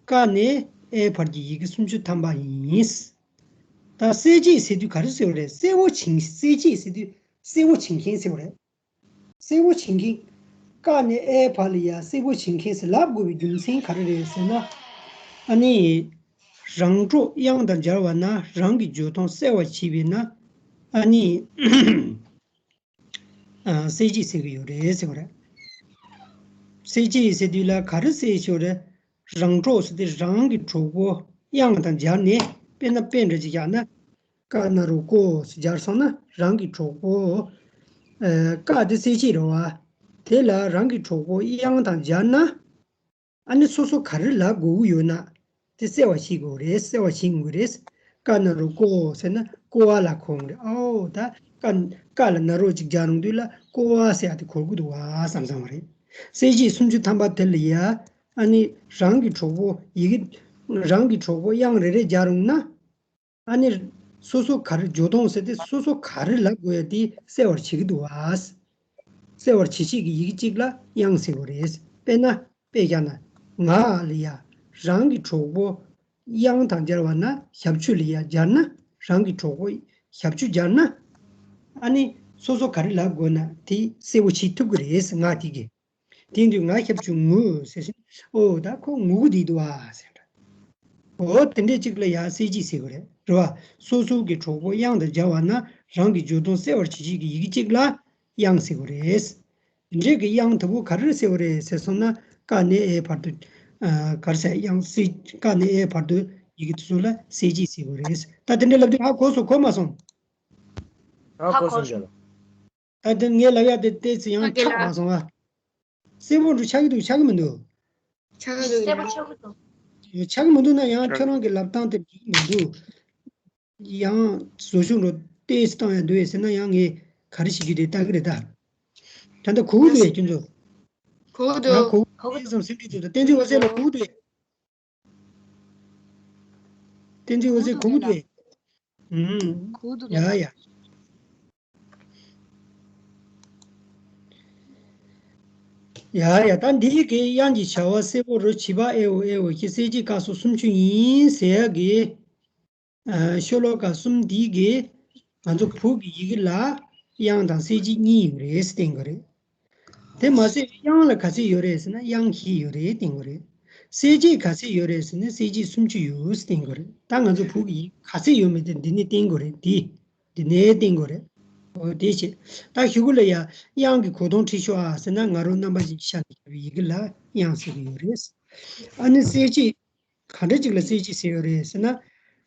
ཀ་ནས་ཨའི་བར་གྱི་ཡི་གེ་སུམ་ཅུ་ཐམ་པ་ཡིན། ད་གསལ་བྱེད་ཟེར་དུས་ག་རེ་ཟེར་བ་རེད། གསལ་བོ་བྱེད། གསལ་བྱེད་ཟེར་དུས་གསལ་བོ་བྱེད་མཁན་ཟེར་བ་རེད། གསལ་བོ་བྱེད་མཁན། ཀ་ནས་ཨའི་བར་ལ་ཡ་གསལ་བོ་བྱེད་མཁན་ཟེར་ལབ་དགོས་པའི་རྒྱུ་མཚན་ག་རེ་རེད་ཟེར་ན། ཨ་ནི། རང་གྲོགས་དབྱངས་དང་སྦྱར་བ་ན་རང་གི་བརྗོད་དོན་གསལ་བར་བྱེད་པས་ན། ཨ་ནི། ཨ་གསལ་བྱེད་ཟེར་གྱི་ཡོད་རེད་ཟེར་བ་རེད། གསལ་བྱེད་ཟེར་དུས་ལ་ག་རེ་གསལ་བྱེད་རེད། རང་གྲོགས་ཟེར་དུས་རང་གི་གྲོགས་པོ་དབྱངས་དང་སྦྱར་ནས། དཔེར་ན་དཔེ་འདྲ་ཅིག་བཞག་ན། ཀ་ན་རོ་ཀོ་ཟེར་སྦྱར་སོང་ན་རང་གི་གྲོགས་པོ། ཨ་ཀ་དེ་གསལ་བྱེད་རེད་བ། དེ་ལ་རང་གི་གྲོགས་པོ་དབྱངས་དང་སྦྱར་ན། ཨ་ནི་སོ་སོ་ག་རེ་ལབ་དགོས་ཀྱི་ཡོད་ན་དེ་གསལ་བར་བྱེད་དགོས་རེད། གསལ་བར་བྱེད་དགོས་རེད། ཀ་ན་རོ་ཀོ་ཟེར་ན་ཀོ་བ་ལ་གོ་གི་རེད། ཨོ་ད་ཀ་ཀ་ལ་ན་རོ་ཅིག་སྦྱར་ཡོང་དུས་ལ་ཀོ་བ་ཟེར་ཡ་དེ་གོ་གི་འདུག་བ་བསམ་བསམ་བ་རེད། གསལ་བྱེད་སུམ་ཅུ་ཐམ་པ་དེ་ལ་ཡ་ཨ་ནི་རང་གི་གྲོགས་པོ་ཡི་གེ་རང་གི་གྲོགས་པོ་དབྱངས་རེ་རེ་སྦྱར་ཡོང་ན། ཨ་ནི། སོ་སོ་ག་རེ་འཇོག་སྟངས་ཟེར་ཏེ་སོ་སོ་ག་རེ་ལབ་དགོས་ཡ་དེ་གསལ་བར་བྱེད་ཀྱི་འདུག་བ། གསལ་བར་བྱེད་བྱེད་ཀྱི་ཡི་གེ་གཅིག་ལ་དབྱངས་ཟེར་དགོས་རེད། དཔེར་ན། དཔེ་བཞག་ན། ང་ལ་ཡ། རང་གི་གྲོགས་པོ། དབྱངས་དང་སྦྱར་བ་ན་ཞབས་ཀྱུ་ལ་ཡ་སྦྱར་ན་རང་གི་གྲོགས་པོ། ཞབས་ཀྱུ་སྦྱར་ན། ཨ་ནི། སོ་སོ་ག་རེ་ལབ་དགོས་ན་དེ་གསལ་པོ་བྱེད་ཐུབ་ཀྱི་རེད། ང་དེ་གི། དེ་དུས་ང་ཞབས་ཀྱུ་ངུ་ཟེར་ཞིང་། ཨོ་ད་ཁོ་ངུ་གི་བསྡད་འདུག་ཨ་ཟེར། ཨོ་དེ་འདྲས་གཅིག་ལ་ཡང་གསལ་བྱེད་ཟེར་དགོས་རེད། རེད་བ། སོ་སོ་གི་གྲོགས་པོ་དབྱངས་དང་སྦྱར་བ་ན་རང་གི་འཇོག་སྟངས་གསལ་བར་བྱེད་བྱེད་ཀྱི་ཡི་གེ་གཅིག་ལ་དབྱངས་ཟེར་དགོས་རེད། དེ་འདྲས་ཀྱི་དབྱངས་དེ་བོ་ག་རེ་ཟེར་དགོས་རེད་ཟེར་སོང་ན་ཀ་ནས་ཨའི་བར་དུ། ཨ་ག་རེ་ཟེར་དབྱངས་གསལ་ཀ་ནས་ཨའི་བར་དུ་ཡི་གེ་དེ་ཚོ་ལ་གསལ་བྱེད་ཟེར་དགོས་རེད། ད་དེ་འདྲས་ལབ་དུས་ཧ་གོ་སོང་། གོ་མ་སོང་། ཧ་གོ་སོང་། རྒན་ལགས། ད་དེ་ངས་ལབ་ཡ་དེ་ཏོག་ཙམ་ཡང་ཆགས་མ་སོང་ཨ། གསལ་པོ་འདྲ་ཆགས་ཀྱི་འདུག་ཆགས་ཀྱི་མི་འདུག་གསལ་པོ་ཆགས་ཀྱི་འདུག་ཆགས་ཀྱི་མི་འདུག་ན་ཡང་ཁྱོད་རང་གི་ལབ་སྟངས་དེ་འགྲིག་གི་མི་འདུག་ཡང་བཟོ་ཤུགས་འགྲོ་ཏོག་ཙམ་བཏང་ཡ་འདུག་ཟེར་ན་ཡང་ངས་ག་རེ་བྱེད་རྒྱུ་དེ་ལྟ་གི་རེད་ད། ད་ལྟ་གོ་གི་འདུག་ཡ་ཁྱོད་ཚོ། གོ་གི་འདུག་ཡང་གོ་གི་འདུག་སེམས་ཁྲལ་བྱེད་འདུག་བསྟན་འཛིན་འོད་ཟེར་ལ་གོ་གི་འདུག་ཡ། བསྟན་འཛིན་འོད་ཟེར་གོ་གི་འདུག་ཡ། ཨུམ། གོ་གི་འདུག་ཡ་ཡ། ཡ་ཡ། ད་འདི་གི་དབྱངས་ཀྱི་བྱ་བ་གསལ་པོ་རུ་བྱིས་པ་ཨེ་འོ་ཨེ་འོ་ཞེས་གསལ་བྱེད་ཀ་སོགས་སུམ་ཅུ་ཡིན་ཟེར་ཡ་གི། ཨ་ཤོ་ལོ་ཀ་གསུམ་འདི་གི་ང་ཚོ་བོད་ཀྱི་ཡི་གེ་ལ་དབྱངས་དང་གསལ་བྱེད་གཉིས་ཡོད་རེད་བསྟན་དགོས་རེད། དེ་མ་ཟད་དབྱངས་ལ་ག་ཚད་ཡོད་རེད་ཟེར་ན་དབྱངས་བཞི་ཡོད་རེད་བསྟན་དགོས་རེད། གསལ་བྱེད་ག་ཚད་ཡོད་རེད་ཟེར་ན་གསལ་བྱེད་སུམ་ཅུ་ཡོད་བསྟན་དགོས་རེད། ད་ང་ཚོ་བོད་ཀྱི་ཡི་གེ་ག་ཚད་ཡོད་མེད་དེ་འདི་ནས་བསྟན་དགོས་རེད་དེ། འདི་ནས་བསྟན་དགོས་རེད། འོ་དེ་བྱས། ད་གཞུག་གུ་ལ་ཡ་དབྱངས་ཀྱི་གོ་དོན་ཁྲིད་ཤོག་ཨ་ཟེར་ན་ང་རང་རྣམ་པ་ཅིག་ཤ་ནས་བཞག་པའི་ཡི་གེ་ལ་དབྱངས་ཟེར་གྱི་ཡོད་རེད། ཨ་ནི་གསལ་བྱེད་ག་འདྲ་ཅིག་ལ་གསལ་བྱེད་ཟེར་ཡོད་རེད་ཟེར་ན།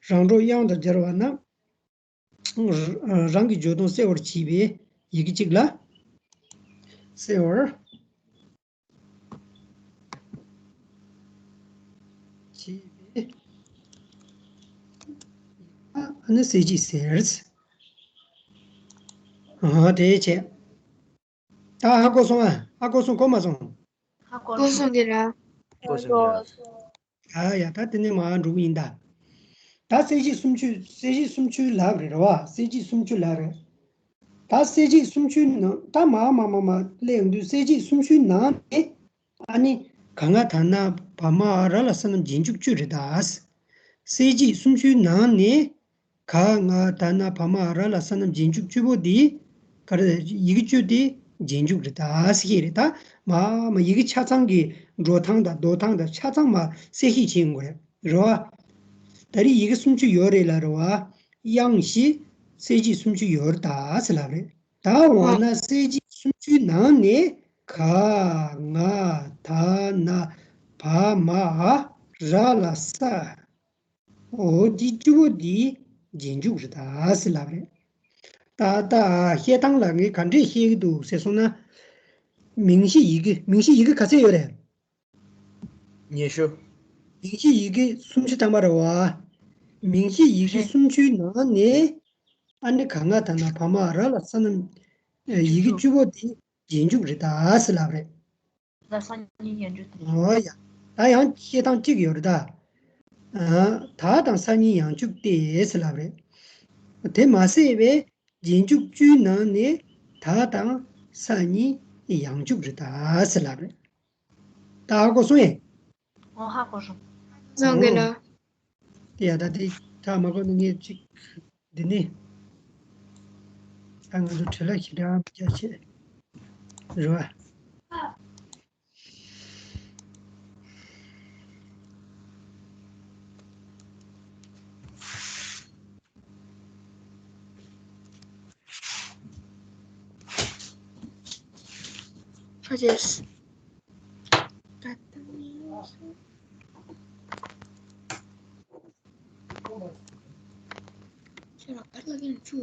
རང་གྲོགས་དབྱངས་དང་སྦྱར་བ་ན། རང་གི་འཇོག་སྟངས་གསལ་བར་བྱེད་པའི་ཡི་གེ་གཅིག་ལ། གསལ་བར་བྱེད་པའི། ཨ་ནི་གསལ་བྱེད་ཟེར། ཨ་དེ་བྱས། ད་ཧ་གོ་སོང་ཨ། ཧ་གོ་སོང་། གོ་མ་སོང་། ཧ་གོ་སོང་། གོ་སོང་། གོ་སོང་། ཡ་ཡ། ད་དེ་ནས་མར་འགྲོ་གི་ཡིན་ད། ད་གསལ་བྱེད་སུམ་ཅུ། གསལ་བྱེད་སུམ་ཅུ་ལབ་རེད་རེད་བ། གསལ་བྱེད་སུམ་ཅུ་ལབ་རེད། ད་གསལ་བྱེད་སུམ་ཅུའི་ནང་ད་མར་མར་མར་མར་སླེབས་དུས་གསལ་བྱེད་སུམ་ཅུའི་ནང་ནས་ཨ་ནི་ག་ང་ད་ན་བ་མ་འ་ར་ལ་ས་རྣམས་རྗེས་འཇུག་བཅུ་རེད་ད། གསལ་བྱེད་སུམ་ཅུའི་ནང་ནས། ག་ང་ད་ན་བ་མ་འ་ར་ལ་ས་རྣམས་རྗེས་འཇུག་བཅུ་པོ་འདི། ག་རེ་ཡི་གེ་བཅུ་དེ་རྗེས་འཇུག་རེད་ད་ཟེར་གྱི་རེད་ད། མ་མ་ཡི་གེ་ཆ་ཚང་གི་འགྲོ་སྟངས་དང་འདོགས་སྟངས་དང་ཆ་ཚང་མ་གསལ་བཤད་བྱེད་ཡོང་གི་རེད་རེད་བ། ད་རེས་ཡི་གེ་སུམ་ཅུ་ཡོད་རེད་ལ་རེད་བ། དབྱངས་བཞི། གསལ་བྱེད་སུམ་ཅུ་ཡོད་རེད་ད་ཟེར་ལབ་རེད། ད་འོ་ན་གསལ་བྱེད་སུམ་ཅུའི་ནང་ནས་ག་ང་ད་ན་བ་མ་འ་ར་ལ་ས། འོ་འདི་བཅུ་པོ་འདི་རྗེས་འཇུག་རེད་ད་ཟེར་ལབ་རེད། ད་ལྟ་བཤད་སྟངས་ལ་ངས་ག་འདྲས་བཤད་ཀྱི་འདུག་ཟེར་སོང་ན། མིང་གཞི་ཡི་གེ་མིང་གཞི་ཡི་གེ་ག་ཚད་ཡོད་རེད། ཉི་ཤུ། མིང་གཞི་ཡི་གེ་སུམ་ཅུ་ཐམ་པ་རེད་བ། མིང་གཞི་ཡི་གེ་སུམ་ཅུའི་ནང་ནས་ཨ་ནི་ག་ང་ད་ན་བ་མ་འ་ར་ལ་ས་རྣམས་ཡི་གེ་བཅུ་པོ་འདི་རྗེས་འཇུག་རེད་ད་ཟེར་ལབ་རེད། ད་སང་ཉིན་ཡང་འཇུག་སྟེ། འོ་ཡ། ད་ཡང་བཤད་སྟངས་གཅིག་ཡོད་རེད་ད། ཨ། ད་དང་སང་ཉིན་ཡང་འཇུག་སྟེ་ཟེར་ལབ་རེད། དེ་མ་ཟད་པའི་རྗེས་འཇུག་བཅུའི་ནང་ནས་ད་དང་སང་ཉིན་ཡང་འཇུག་རེད་ད་ཟེར་ལབ་རེད། ད་ཧ་གོ་སོང་ངས། འོ་ཧ་གོ་སོང་། སོང་གི་ལ། དེ་ཡ་ད་དེ་ཐག་མ་གོ་ནི་ངས་གཅིག་འདི་ནི། ད་ང་ཚོ་བྲེལ་བ་ཞེ་དྲག་མི་རྒྱག་ཆེད་རེད་བ། ཁ་ཅེས། ཁྱེད་རང་ཨ་ལ་གིན་ཆུ།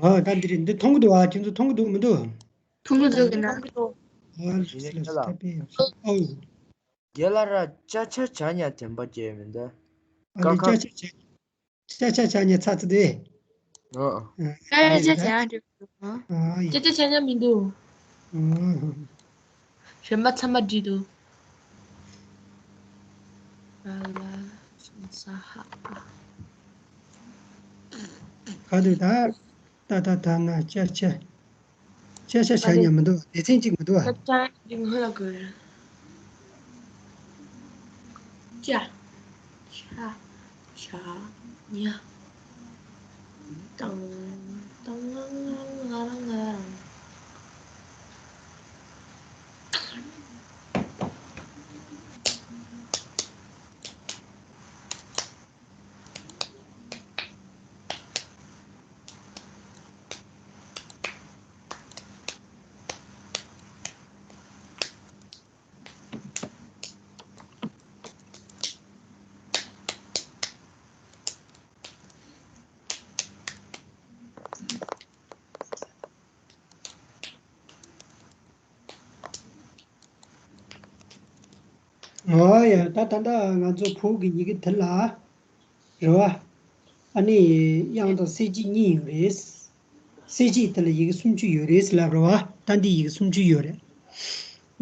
ཨ། ད་འདི་རེད། འདི་མཐོང་གི་འདུག་ཨ། ཁྱེད་ཚོ་མཐོང་གི་འདུག་མི་འདུག་མཐོང་གི་འདུག་གི་ན། ཨ། ལགས་སོ། ལགས་སོ། ད་དཔེ་ཡག་སོང་། ཨོ། རྒན་ལགས་ར་ཅ་ཆ་ཇ་ཉ་དེ་འདྲ་བྱས་མི་འདུག་ཨ་ནི་ཀ་ཁ། ཅ་ཆ་ཇ། ཅ་ཆ་ཇ་ཉ་ཚ་ཚ་དེ། ཨ། ཨ། ཀ་ཡ་ཅ་ཆ་ཇ་ཉ་འགྲིག་འདུག་ཨ། ཨ་ཡ། ཅ་ཆ་ཇ་ཉ་མི་འདུག་ཨ། གཞན་པ་ཚང་མ་འགྲིག་འདུག་ཨ་ལ་སུམ་ས་ཧ་ཨ། ག་དུས་ད། ད་ད་ད་ན་ཅ་ཆ། ཅ་ཆ་ཇ་ཉ་མི་འདུག་སྡེ་ཚན་གཅིག་མི་འདུག་ཨ། ཅ་ཆ་འདི་སྔོན་ལ་དགོས། ཅ་ཆ་ཇ་ཉ། ཏང་ཏང་ང་ང་ང་ང་ང་། ཨོ་ཡ། ད་ད་ལྟ་ང་ཚོ་བོད་ཀྱི་ཡི་གེ་དེ་ལ་རེད་བ། ཨ་ནི་དབྱངས་དང་གསལ་བྱེད་གཉིས་ཡོད་རེད། གསལ་བྱེད་དེ་ལ་ཡི་གེ་སུམ་ཅུ་ཡོད་རེད་ཟེར་ལབ་རེད་བ། ད་འདི་ཡི་གེ་སུམ་ཅུ་ཡོད་རེད།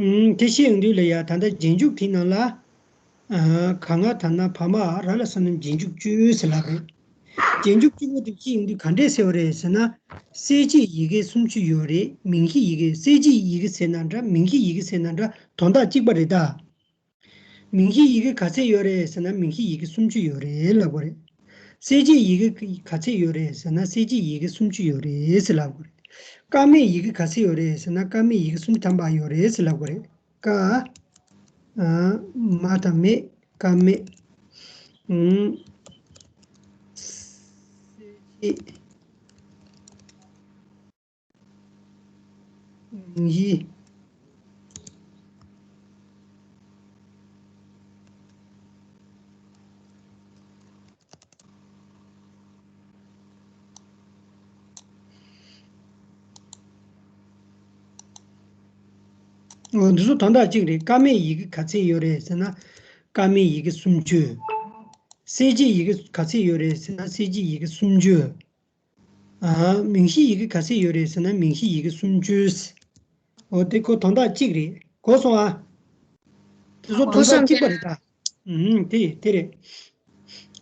ཨུམ། དེ་བཤད་ཡོང་དུས་ལ་ཡ། ད་ལྟ་རྗེས་འཇུག་དེའི་ནང་ལ། ཨ། ག་ང་ད་ན་བ་མ་འ་ར་ལ་ས་ན་རྗེས་འཇུག་བཅུ་ཟེར་ལབ་རེད། རྗེས་འཇུག་བཅུ་པོ་དེ་བཤད་ཡོང་དུས་ག་འདྲས་ཟེར་བ་རེད་ཟེར་ན། གསལ་བྱེད་ཡི་གེ་སུམ་ཅུ་ཡོད་རེད། མིང་གཞི་ཡི་གེ། གསལ་བྱེད་ཡི་གེ་ཟེར་ན་འདྲ། མིང་གཞི་ཡི་གེ་ཟེར་ན་འདྲ། དོན་དག་གཅིག་པ་རེད་ད། མིང་གཞི་ཡི་གེ་ག་ཚད་ཡོད་རེད་ཟེར་ན། མིང་གཞི་ཡི་གེ་སུམ་ཅུ་ཡོད་རེད་ལབ་དགོས་རེད། གསལ་བྱེད་ཡི་གེ་ག་ཚད་ཡོད་རེད་ཟེར་ན། གསལ་བྱེད་ཡི་གེ་སུམ་ཅུ་ཡོད་རེད་ཟེར་ལབ་དགོས་རེད། ཀ་མད་ཡི་གེ་ག་ཚད་ཡོད་རེད་ཟེར་ན། ཀ་མད་ཡི་གེ་སུམ་ཅུ་ཐམ་པ་ཡོད་རེད་ཟེར་ལབ་དགོས་རེད། ཀ། ཨ། མ་དང་མེད། ཀ་མད། ཨུམ། གསལ་བྱེད། ཡི། འོ། འདི་ཚོ་དོན་དག་གཅིག་རེད། ཀ་མད་ཡི་གེ་ག་ཚད་ཡོད་རེད་ཟེར་ན། ཀ་མད་ཡི་གེ་སུམ་ཅུ། གསལ་བྱེད་ཡི་གེ་ག་ཚད་ཡོད་རེད་ཟེར་ན། གསལ་བྱེད་ཡི་གེ་སུམ་ཅུ། ཨ། མིང་གཞི་ཡི་གེ་ག་ཚད་ཡོད་རེད་ཟེར་ན། མིང་གཞི་ཡི་གེ་སུམ་ཅུ། འོ། དེ་ཁོ་དོན་དག་གཅིག་རེད། གོ་སོང་ཨ། དེ་ཚོ་དོན་དག་གཅིག་པ་རེད་ད། ཨུམ། དེ་དེ་རེད།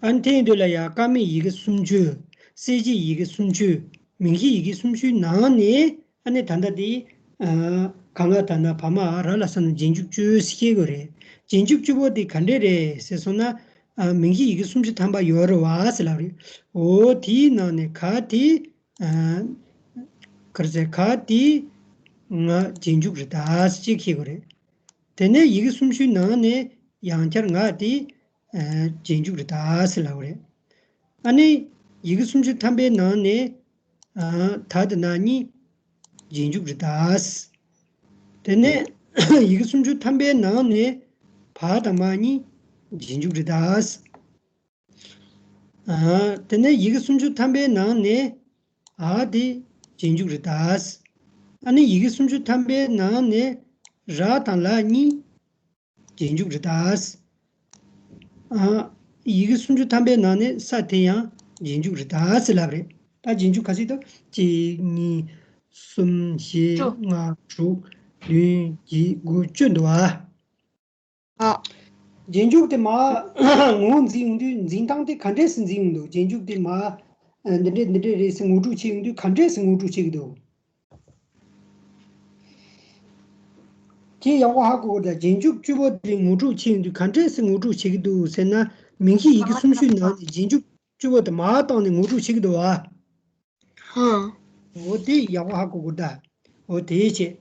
ཨ་ནི་དེ་ཡིན་དུས་ལ་ཡ། ཀ་མད་ཡི་གེ་སུམ་ཅུ། གསལ་བྱེད་ཡི་གེ་སུམ་ཅུ། མིང་གཞི་ཡི་གེ་སུམ་ཅུའི་ནང་ནས། ཨ་ནི་ད་ལྟ་དེ། ཨ། ག་ང་ད་ན་བ་མ་འ་ར་ལ་ས་ན་རྗེས་འཇུག་བཅུ་ཟེར་བཤད་དགོས་རེད། རྗེས་འཇུག་བཅུ་པོ་དེ་ག་འདྲས་རེད་ཟེར་སོང་ན། ཨ། མིང་གཞི་ཡི་གེ་སུམ་ཅུ་ཐམ་པ་ཡོད་རེད་བ་ཟེར་ལབ་རེད། འོ། དེའི་ནང་ནས་ག་དེ། ཨ། ག་རེ་ཟེར། ག་དེ་ང་རྗེས་འཇུག་རེད་ད་ཟེར་ཅིག་བཤད་དགོས་རེད། དེ་ནས་ཡི་གེ་སུམ་ཅུའི་ནང་ནས་ཡང་བསྐྱར་ང་དེ། ཨ། རྗེས་འཇུག་རེད་ད་ཟེར་ལབ་རེད། ཨ་ནི་ཡི་གེ་སུམ་ཅུ་ཐམ་པའི་ནང་ནས། ཨ། ད་དེ་ན་གཉིས་རྗེས་འཇུག་རེད་ད། དེ་ནས་ཡི་གེ་སུམ་ཅུ་ཐམ་པའི་ནང་ནས་བ་དང་མ་གཉིས་རྗེས་འཇུག་རེད་ད། ཨ། དེ་ནས་ཡི་གེ་སུམ་ཅུ་ཐམ་པའི་ནང་ནས་འ་དེ་རྗེས་འཇུག་རེད་ད། ཨ་ནི་ཡི་གེ་སུམ་ཅུ་ཐམ་པའི་ནང་ནས་ར་དང་ལ་གཉིས་རྗེས་འཇུག་རེད་ད། ཨ། ཡི་གེ་སུམ་ཅུ་ཐམ་པའི་ནང་ནས་ས་དེ་ཡང་རྗེས་འཇུག་རེད་ད་ཟེར་ལབ་རེད། ད་རྗེས་འཇུག་ག་ཚོད་འདུག་གཅིག་གཉིས། གསུམ། བཞི། བཅུ། ལྔ། དྲུག་བདུན། བརྒྱད། དགུ། བཅུ་འདུག་ཨ། ཨ། རྗེས་འཇུག་དེ་མ་ངོ་བོ་འཛིན་ཡོང་དུས། འཛིན་སྟངས་དེ་ག་འདྲས་སེ་འཛིན་ཡོང་འདུག་རྗེས་འཇུག་དེ་མ། ཨ། འདི་འདྲས་འདི་འདྲས་རེད་ཟེར་ངོ་སྤྲོད་བྱེད་ཡོང་དུས་ག་འདྲས་སེ་ངོ་སྤྲོད་བྱེད་ཀྱི་འདུག་དེ་ཡག་པོ་ཧ་གོ་དགོས་ད། རྗེས་འཇུག་བཅུ་པོ་དེ་ངོ་སྤྲོད་བྱེད་ཡོང་དུས་ག་འདྲས་སེ་ངོ་སྤྲོད་བྱེད་ཀྱི་འདུག་ཟེར་ན། མིང་གཞི་ཡི་གེ་གསུམ་ཤོས་ནང་ནས་རྗེས་འཇུག་བཅུ་པོ་དེ་མར་བཏང་ནས་ངོ་སྤྲོད་བྱེད་ཀྱི་འདུག་བ། ཧང་། འོ་དེ་ཡག་པོ་ཧ་གོ་དགོས་ད། འོ་དེ་བྱས།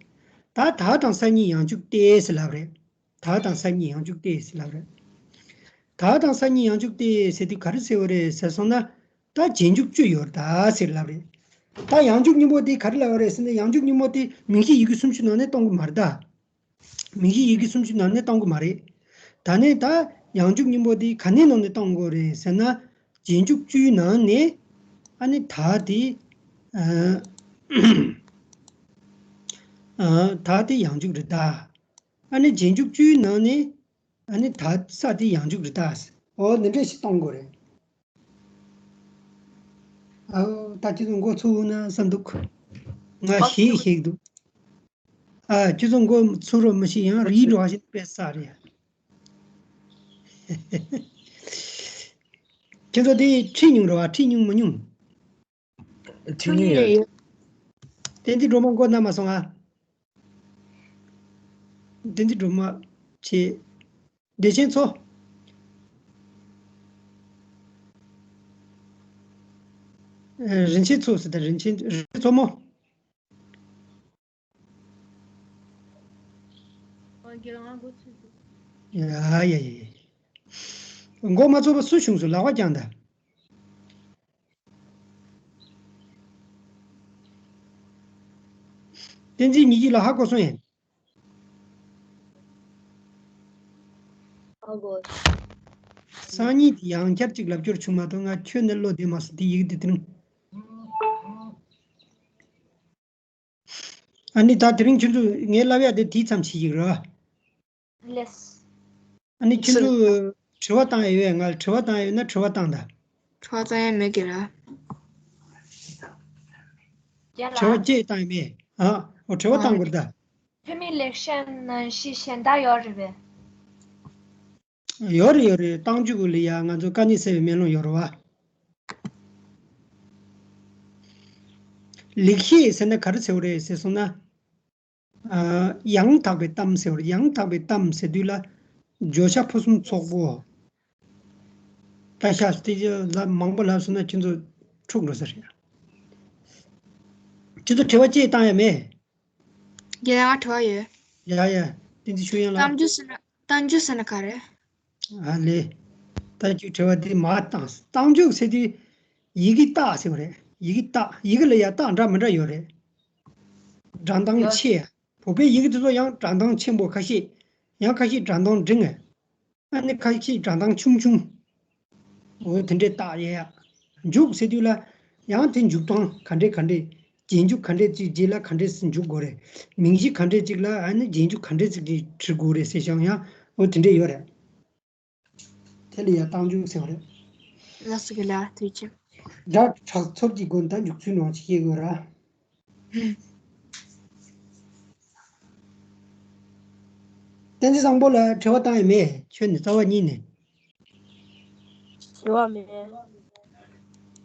ད་དག་དང་ས་གཉིས་ཡང་འཇུག་སྟེ་ཟེར་ལབ་རེད། དག་དང་ས་གཉིས་ཡང་འཇུག་སྟེ་ཟེར་ལབ་རེད། དག་དང་ས་གཉིས་ཡང་འཇུག་སྟེ་ཟེར་དུས་ག་རེ་ཟེར་བ་རེད་ཟེར་སོང་ན། ད་རྗེས་འཇུག་བཅུ་ཡོད་རེད་ད་ཟེར་ལབ་རེད། ད་ཡང་འཇུག་གཉིས་པོ་དེ་ག་རེ་ལབ་པ་རེད་ཟེར་ན། ཡང་འཇུག་གཉིས་པོ་དེ་མིང་གཞི་ཡི་གེ་གསུམ་ཅུ་ནང་ནས་གཏོང་གི་མ་རེད་ད། མིང་གཞི་ཡི་གེ་གསུམ་ཅུ་ནང་ནས་གཏོང་གི་མ་རེད། ད་ནས་ད་ཡང་འཇུག་གཉིས་པོ་དེ་ག་ནས་ནང་ནས་གཏོང་དགོས་རེད་ཟེར་ན། རྗེས་འཇུག་བཅུའི་ནང་ནས་ཨ་ནི་དག་དེ། ཨ། ཨ། དག་དེ་ཡང་འཇུག་རེད་ད། ཨ་ནི་རྗེས་འཇུག་བཅུའི་ནང་ནས་ཨ་ནི་དག་ས་དེ་ཡང་འཇུག་རེད་ད། འོ་འདི་འདྲ་ཞིག་གཏོང་དགོས་རེད། ཨའོ་ད་ཁྱེད་ཚོ་མགོ་ཚོས་ན་བསམ་འདུག་ང་ཞིག་ཞིག་འདུག་ཨ། ཁྱེད་ཚོ་མགོ་ཚོས་རོགས་མི་ཤེས། ཡང་རིལ་འགྲོ་བ་ཞིག་དཔེ་ས་རེད། ཁྱེད་ཚོ་དེ་ཁྲིད་མྱོང་རེད་བ། ཁྲིད་མྱོང་མི་མྱོང་། ཁྲིད་མྱོང་ཡོད། བསྟན་འཛིན་སྒྲོལ་མ་མགོ་ན་མ་སོང་ཨ། བསྟན་འཛིན་སྒྲོལ་མ་ཆེ། བདེ་ཆེན་མཚོ། ཨ། རིན་ཆེན་མཚོ་ཟེར་ད། རིན་ཆེན། རིན་ཆེན་མཚོ་མོ། ཡ་ཡ་ཡ་ཡ། མགོ་མ་ཚོས་པ་སུ་བྱུང་སོང་། ལག་པ་བརྐྱངས་ད། བསྟན་འཛིན་ཉི་སྐྱིད་ལགས་ཧ་གོ་སོང་ཡིན། ཧ་གོ། སང་ཉིན་དེ་ཡང་བསྐྱར་གཅིག་ལབ་སྐྱོར་བྱུང་མ་གཏོགས་ང་ཁྱོན་ནས་བློ་བདེ་མ་སོང་། དེ་ཡི་གེ་དེ་དེ་རིང་། ཨ་ནི་ད་དེ་རིང་ཁྱོད་ཚོ་ངས་ལབ་ཡ་དེ་དེའི་མཚམས་ཤིག་ཡིག་ར། ལེས། ཨ་ནི་ཁྱོད་ཚོ་དྲི་བ་བཏང་ཡ་ཡོད། ང་ལ་དྲི་བ་བཏང་ཡ་ཡོད་ན་དྲི་བ་བཏང་ད། དྲི་བ་བཏང་ཡ་མེད་གི་ར། རྒན་དྲི་བ་ལགས། ཅིག་བཏང་ཡ་མེད་ཨ། འོ་དྲི་བ་བཏང་དགོས་ད། འཐུས་མི་ལེགས་བཤད་ནང་བཞིན་གཞན་དག་ཡོད་རེད་པས། ཡོད་རེད་ཡོད་རེད། རྟགས་འཇུག་གི་ལ་ཡ་ང་ཚོ་དཀའ་གནད་སེལ་བའི་མེ་ལོང་ཡོད་རེད་བ། ལེགས་བཤད་ཟེར་ན་ག་རེ་ཟེར་བ་རེད་ཟེར་སོང་ན། ཨ། ཡང་དག་པའི་གཏམ་ཟེར་བ་རེད། ཡང་དག་པའི་གཏམ་ཟེར་དུས་ལ། བརྗོད་བྱ་ཕུན་སུམ་ཚོགས་པོ། ད་ཤ་སྟེ་ལ་མང་པོ་ལབ་སོང་ན་ཁྱེད་ཚོ་འཁྲུག་འགྲོ་ས་རེད། ཁྱེད་ཚོ་དྲི་བ་ཅིག་བཏང་ཡ་མེད། རྒན་ལགས་དྲི་བ་ཡོད། ཡ་ཡ། བསྟན་འཛིན་ཆོས་དབྱངས་ལགས། གཏམ་རྒྱུད་ཟེར་ན། གཏམ་རྒྱུད་ཟེར་ན་ག་རེ། ཨ་ལེ། ད་ཁྱོད་དྲི་བ་འདི་མར་བཏང་། གཏམ་རྒྱུད་ཟེར་དུས་ཡི་གེ་རྟགས་ཟེར་བ་རེད། ཡི་གེ་རྟགས། ཡི་གེ་ལ་ཡ་རྟགས་འདྲ་མི་འདྲ་ཡོད་རེད། སྒྲ་གདངས་ཡོད། ཆེ། བོད་པའི་ཡི་གེ་དེ་ཚོ་ཡང་སྒྲ་གདངས་ཆེན་པོ་ཁ་ཤས། ཡང་ཁ་ཤས་སྒྲ་གདངས་འབྲིང་ངེ། ཨ་ནི་ཁ་ཤས་སྒྲ་གདངས་ཆུང་ཆུང་། འོ་དེ་འདྲའི་རྟགས་ཡོད་ཡ། འཇུག་ཟེར་དུས་ལ། ཡང་དེ་འཇུག་སྟངས་ག་འདྲས་ག་འདྲས། རྗེས་འཇུག་ག་འདྲས་ཅིག་རྗེས་ལ་ག་འདྲས་སེ་འཇུག་དགོས་རེད། མིང་གཞི་ག་འདྲས་ཅིག་ལ་ཨ་ནི་རྗེས་འཇུག་ག་འདྲས་ཅིག་གིས་བྲི་དགོས་རེད་ཟེར་ཞིང་ཡང་འོ་དེ་འདྲས་ཡོད་རེད། དེ་ལ་ཡ་རྟགས་འཇུག་ཟེར་བ་རེད། ལགས་སོ་རྒན་ལགས་ཐུགས་རྗེ་ཆེ། སྒྲ་གྲགས་ཚོར་གྱི་སྒོ་ནས་ད་འཇུག་ཚུལ་ནང་ཅིག་ཤེས་དགོས་ར། བསྟན་འཛིན་བཟང་པོ་ལ་དྲི་བ་བཏང་ཡ་མེད། ཁྱོད་ནི་རྩ་བ་ཉིད་ནས། དྲི་བ་མེད།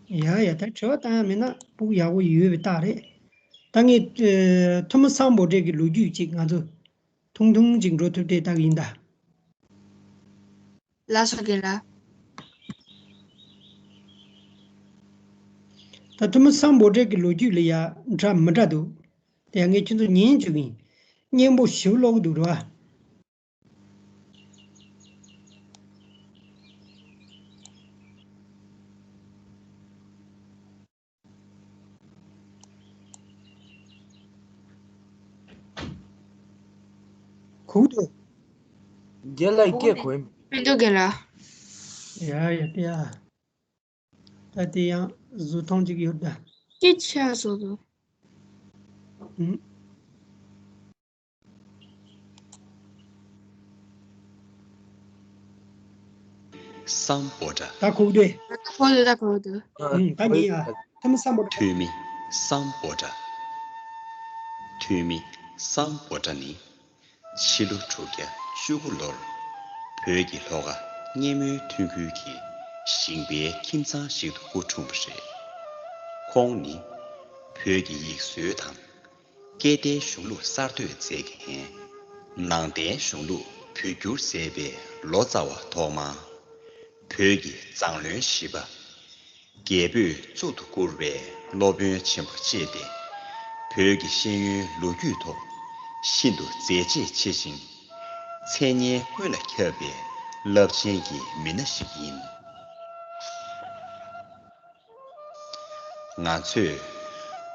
ཡ་ཡ། ད་དྲི་བ་བཏང་ཡ་མེད་ན་སྤུ་གུ་ཡག་པོ་ཡོད་པའི་རྟགས་རེད། ད་ངས་ཨ་ཐུ་མི་སམ་བྷོ་ཊ་གི་ལོ་རྒྱུས་ཅིག་ང་ཚོ་ཐུང་ཐུང་ཅིག་འགྲོ་ཐུབ་དེ་ལྟ་གི་ཡིན་ད། ལགས་སོ་རྒན་ལགས། ད་ཐུ་མི་སམ་བྷོ་ཊ་གི་ལོ་རྒྱུས་ལ་ཡ་འདྲ་མི་འདྲ་འདུག་དེ་ཡང་ངས་ཁྱོད་ཚོ་ཉན་བཅུག་ཡིན། སྙན་པོ་ཞིབ་ཀློག་གི་འདུག་རེད་བ། གུག་ཏུ། རྒན་ལགས་སྐད་གོ་ཡིན། མི་འདུག་རྒན་ལགས། ཡ་ཡ་ཏི་ཡ། ད་དེ་ཡང་བཟོ་སྟངས་ཅིག་ཡོད་ད། སྐད་ཆ་བཟོ་དུ། ཨུམ། སམ་བྷོ་ཊ། ད་གོ་གི་འདུག་ད་གོ་གི་འདུག་ད་གོ་གི་འདུག་ཨུམ། ད་ཉན་ཨ། ཐུ་མི་སམ་བྷོ་ཊ། ཐུ་མི་སམ་བྷོ་ཊ། ཐུ་མི་སམ་བྷོ་ཊ་ནི། ཕྱི་ལོ་དྲུག་བརྒྱ་བཅུ་དགུ་ལོར་བོད་ཀྱི་ལྷོ་ཁ་སྙེ་མོའི་ཐོན་ཁུལ་གྱི་ཞིང་པའི་ཁྱིམ་ཚང་ཞིག་ཏུ་སྐུ་འཁྲུངས་པ་རེད། ཁོང་ནི་བོད་ཀྱི་ཡིག་སྲོལ་དང་། སྐད་བརྡའི་གཞུང་ལུགས་གསར་གཏོད་མཛད་མཁན། ནང་བསྟན་གཞུང་ལུགས་བོད་བསྒྱུར་མཛད་པའི་ལོ་ཙཱ་བ་ཐོག་མ། བོད་ཀྱི་མཛངས་བློན་བཞི་པ། རྒྱལ་པོས་གཙུག་ཏུ་བཀུར་བའི་སློབ་དཔོན་ཆེན་པོ་བཅས་ཏེ། བོད་ཀྱི་ཤེས་ཡོན་ལོ་རྒྱུས་ཐོག་ཤིན་ཏུ་མཛད་རྗེས་ཆེ་ཞིང་། མཚན་སྙན་ཀུན་ལ་ཁྱབ་པའི་རླབས་ཆེན་གྱི་མི་སྣ་ཞིག་ཡིན། ང་ཚོས་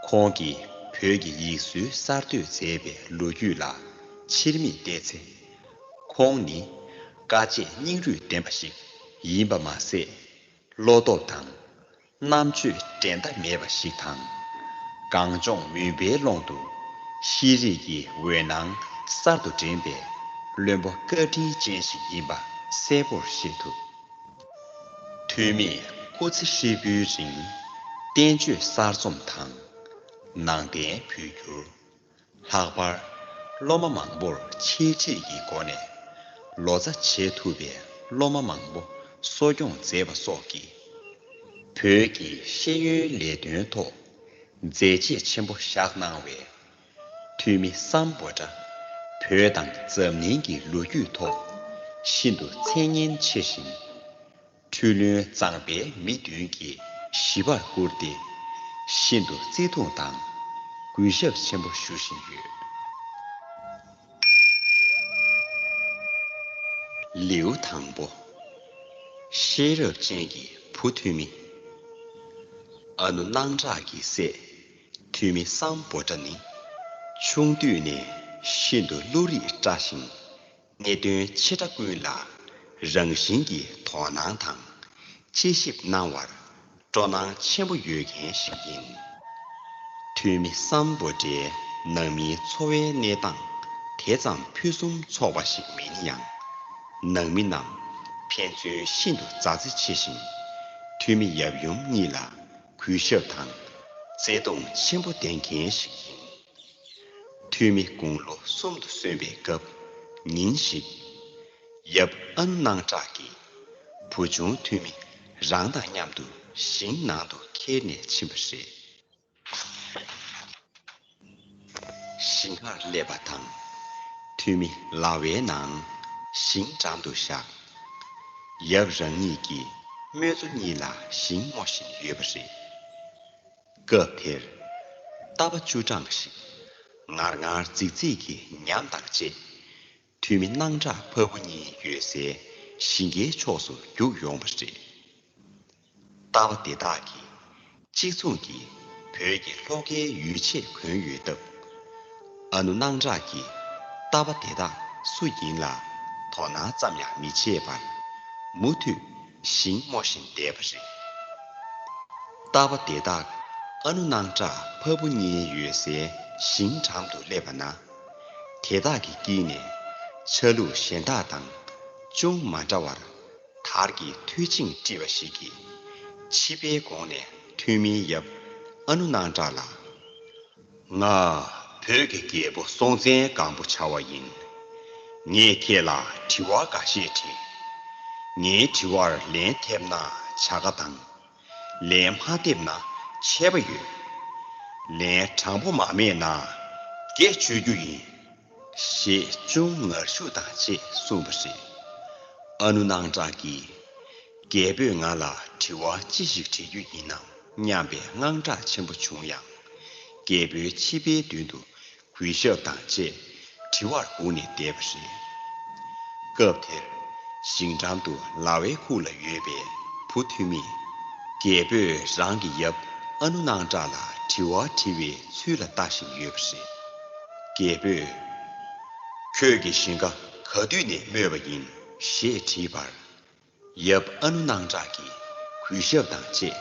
ཁོང་གིས་བོད་ཀྱི་ཡིག་སྲོལ་གསར་གཏོད་མཛད་པའི་ལོ་རྒྱུས་ལ་ཕྱིར་མིག་བལྟས་ཚེ། ཁོང་ནི་དཀའ་སྤྱད་སྙིང་རུས་ལྡན་པ་ཞིག་ཡིན་པ་མ་ཟད། བློ་སྟོབས་དང་རྣམ་དཔྱོད་འགྲན་ཟླ་མེད་པ་ཞིག་དང་། གངས་ལྗོངས་མུན་པའི་ཀློང་དུ་ཤེས་རིག་གི་འོད་སྣང་གསར་དུ་འདྲེན་པའི་བློན་པོ་བཀའ་དྲིན་ཅན་ཞིག་ཡིན་པ་གསལ་པོར་ཤེས་ཐུབ། ཐོན་མིས་སྐུ་ཚེ་ཧྲིལ་པོའི་རིང་བསྟན་བཅོས་གསར་རྩོམ་དང་། ནང་བསྟན་བོད་བསྒྱུར། ལྷག་པར་སློབ་མ་མང་པོར་འཆད་ཁྲིད་ཀྱི་སྒོ་ནས་ལོ་ཙཱ་བྱེད་ཐུབ་པའི་སློབ་མ་མང་པོ་གསོ་སྐྱོང་མཛད་པ་སོགས་ཀྱིས། བོད་ཀྱི་ཤེས་ཡོན་ལས་དོན་ཐོག་མཛད་རྗེས་ཆེན་པོ་བཞག་གནང་བའི་ཐོན་མི་སམ་བྷོ་ཊ། བོད་དང་འཛམ་གླིང་གི་ལོ་རྒྱུས་ཐོག་ཤིན་ཏུ་མཚན་སྙན་ཆེ་ཞིང་། འཕྲུལ་བློན་གཙང་པའི་མི་བདུན་གྱིས་ཞིབ་པར་བཀུར་ཏེ། ཤིན་ཏུ་བརྩི་མཐོང་དང་གུས་ཞབས་ཆེན་པོ་ཞུ་བཞིན་ཡོད། ལེའུ་དང་པོ། ཤེས་རབ་ཅན་གྱི་བུ་ཐོན་མི། ཨ་ནུ་སྣང་གྲགས་ཀྱི་སྲས་ཐོན་མི་སམ་བྷོ་ཊ་ནི། ཆུང་དུས་ནས་ཤིན་ཏུ་བློ་རིག་བཀྲ་ཞིང་། གནད་དོན་ཆེ་ཕྲ་ཀུན་ལ་རང་བཞིན་གྱིས་དོ་སྣང་དང་དཔྱད་ཞིབ་གནང་བར་སྤྲོ་སྣང་ཆེན་པོ་ཡོད་མཁན་ཞིག་ཡིན། ཐོན་མི་སམ་བྷོ་ཊའི་ནང་མིའི་འཚོ་བའི་གནས་སྟངས་དེ་ཙམ་ཕུན་སུམ་ཚོགས་པ་ཞིག་མིན་ཡང་། ནང་མི་རྣམས་ཕན་ཚུན་ཤིན་ཏུ་མཛའ་བརྩེ་ཆེ་ཞིང་། ཐོན་མི་ཡབ་ཡུམ་གཉིས་ལ་གུས་ཞབས་དང་བརྩེ་གདུང་ཆེན་པོ་ལྡན་མཁན་ཞིག་ཡིན། ཐོན་མི་དགུང་ལོ་གསུམ་དུ་སོན་པའི་སྐབས་ཉིན་ཞིག་ཡབ་ཨ་ནུ་སྣང་གྲགས་ཀྱིས་བུ་ཆུང་ཐོན་མི་རང་དང་མཉམ་དུ་ཞིང་ནང་དུ་ཁྱེར་ནས་ཕྱིན་པ་རེད། ཞིང་ཁར་སླེབས་པ་དང་། ཐོན་མི་ལྭ་བའི་ནང་ཞིང་འགྲམ་དུ་བཞག་ཡབ་རང་ཉིད་ཀྱིས་རྨོ་མཛོ་གཉིས་ལ་ཞིང་རྨོ་བཞིན་ཡོད་པ་རེད། སྐབས་དེར། རྟ་པ་བཅུ་གྲངས་ཤིག་ངར་ངར་རྫིག་རྫིག་གི་ཉམས་དང་བཅས། ཐོན་མི་སྣང་གྲགས་ཕ་བུ་གཉིས་ཡོད་སའི་ཞིང་ཁའི་ཕྱོགས་སུ་རྒྱུགས་ཡོང་བ་རེད། རྟ་པ་དེ་དག་གིས་གཅིག་མཚུངས་ཀྱིས་བོད་ཀྱི་ལྷོ་ཁའི་ཡུལ་ཆས་གོན་ཡོད་སྟབས། ཨ་ནུ་སྣང་གྲགས་ཀྱིས་རྟ་པ་དེ་དག་སུ་ཡིན་ལ་དོ་སྣང་ཙམ་ཡང་མི་བྱེད་པར་མུ་མཐུད་ཞིང་རྨོ་བཞིན་བསྡད་པ་རེད། རྟ་པ་དེ་དག་ཨ་ནུ་སྣང་གྲགས་ཕ་བུ་གཉིས་ཡོད་སའི་ཞིང་འགྲམ་དུ་སླེབས་པ་ན། དེ་དག་གི་དཀྱིལ་ནས་ཆ་ལུགས་གཞན་དག་དང་ཅུང་མ་འདྲ་བར་དར་གྱི་མཐོལ་ཆིངས་དཀྲིས་པ་ཞིག་གིས་ཕྱི་པའི་གོང་ནས་ཐོན་མིའི་ཡབ་ཨ་ནུ་སྣང་གྲགས་ལ། ང་བོད་ཀྱི་རྒྱལ་པོ་སྲོང་བཙན་སྒམ་པོ་བྱ་བ་ཡིན། ངས་ཁྱེད་ལ་དྲི་བ་འགའ་ཤས་དྲིས། ངའི་དྲི་བར་ལན་ཐེབས་ན་བྱ་དགའ་དང་། ལན་མ་ཐེབས་ན་ཆད་པ་ཡོད། ལན་དྲང་པོ་མ་སྨྲས་ན་སྐེ་གཅོད་རྒྱུ་ཡིན། ཞེས་ཅུང་ངར་ཤུགས་དང་བཅས་གསུངས་པ་རེད། ཨ་ནུ་སྣང་གྲགས་ཀྱིས། རྒྱལ་པོས་ང་ལ་དྲི་བ་ཅི་ཞིག་དྲི་རྒྱུ་ཡིན་ནམ་སྙམ་པའི་དངངས་སྐྲག་ཆེན་པོ་བྱུང་ཡང་། རྒྱལ་པོའི་ཕྱི་པའི་མདུན་དུ་གུས་ཞབས་དང་བཅས་དྲི་བར་སྒུག་ནས་བསྡད་པ་རེད། སྐབས་དེར་ཞིང་འགྲམ་དུ་ལྭ་བའི་ཁུག་ལ་ཡོད་པའི་བུ་ཐོན་མིས། རྒྱལ་པོས་རང་གི་ཡབ་ཨ་ནུ་སྣང་གྲགས་ལ་དྲི་བ་དྲི་བའི་ཚུལ་ལ་ལྟ་བཞིན་ཡོད་པ་རེད། རྒྱལ་པོས། ཁྱོད་ཀྱི་ཞིང་ཁ་ག་དུས་ནས་རྨོས་པ་ཡིན་ཞེས་དྲིས་པར། ཡབ་ཨ་ནུ་སྣང་གྲགས་ཀྱིས་གུས་ཞབས་དང་བཅས།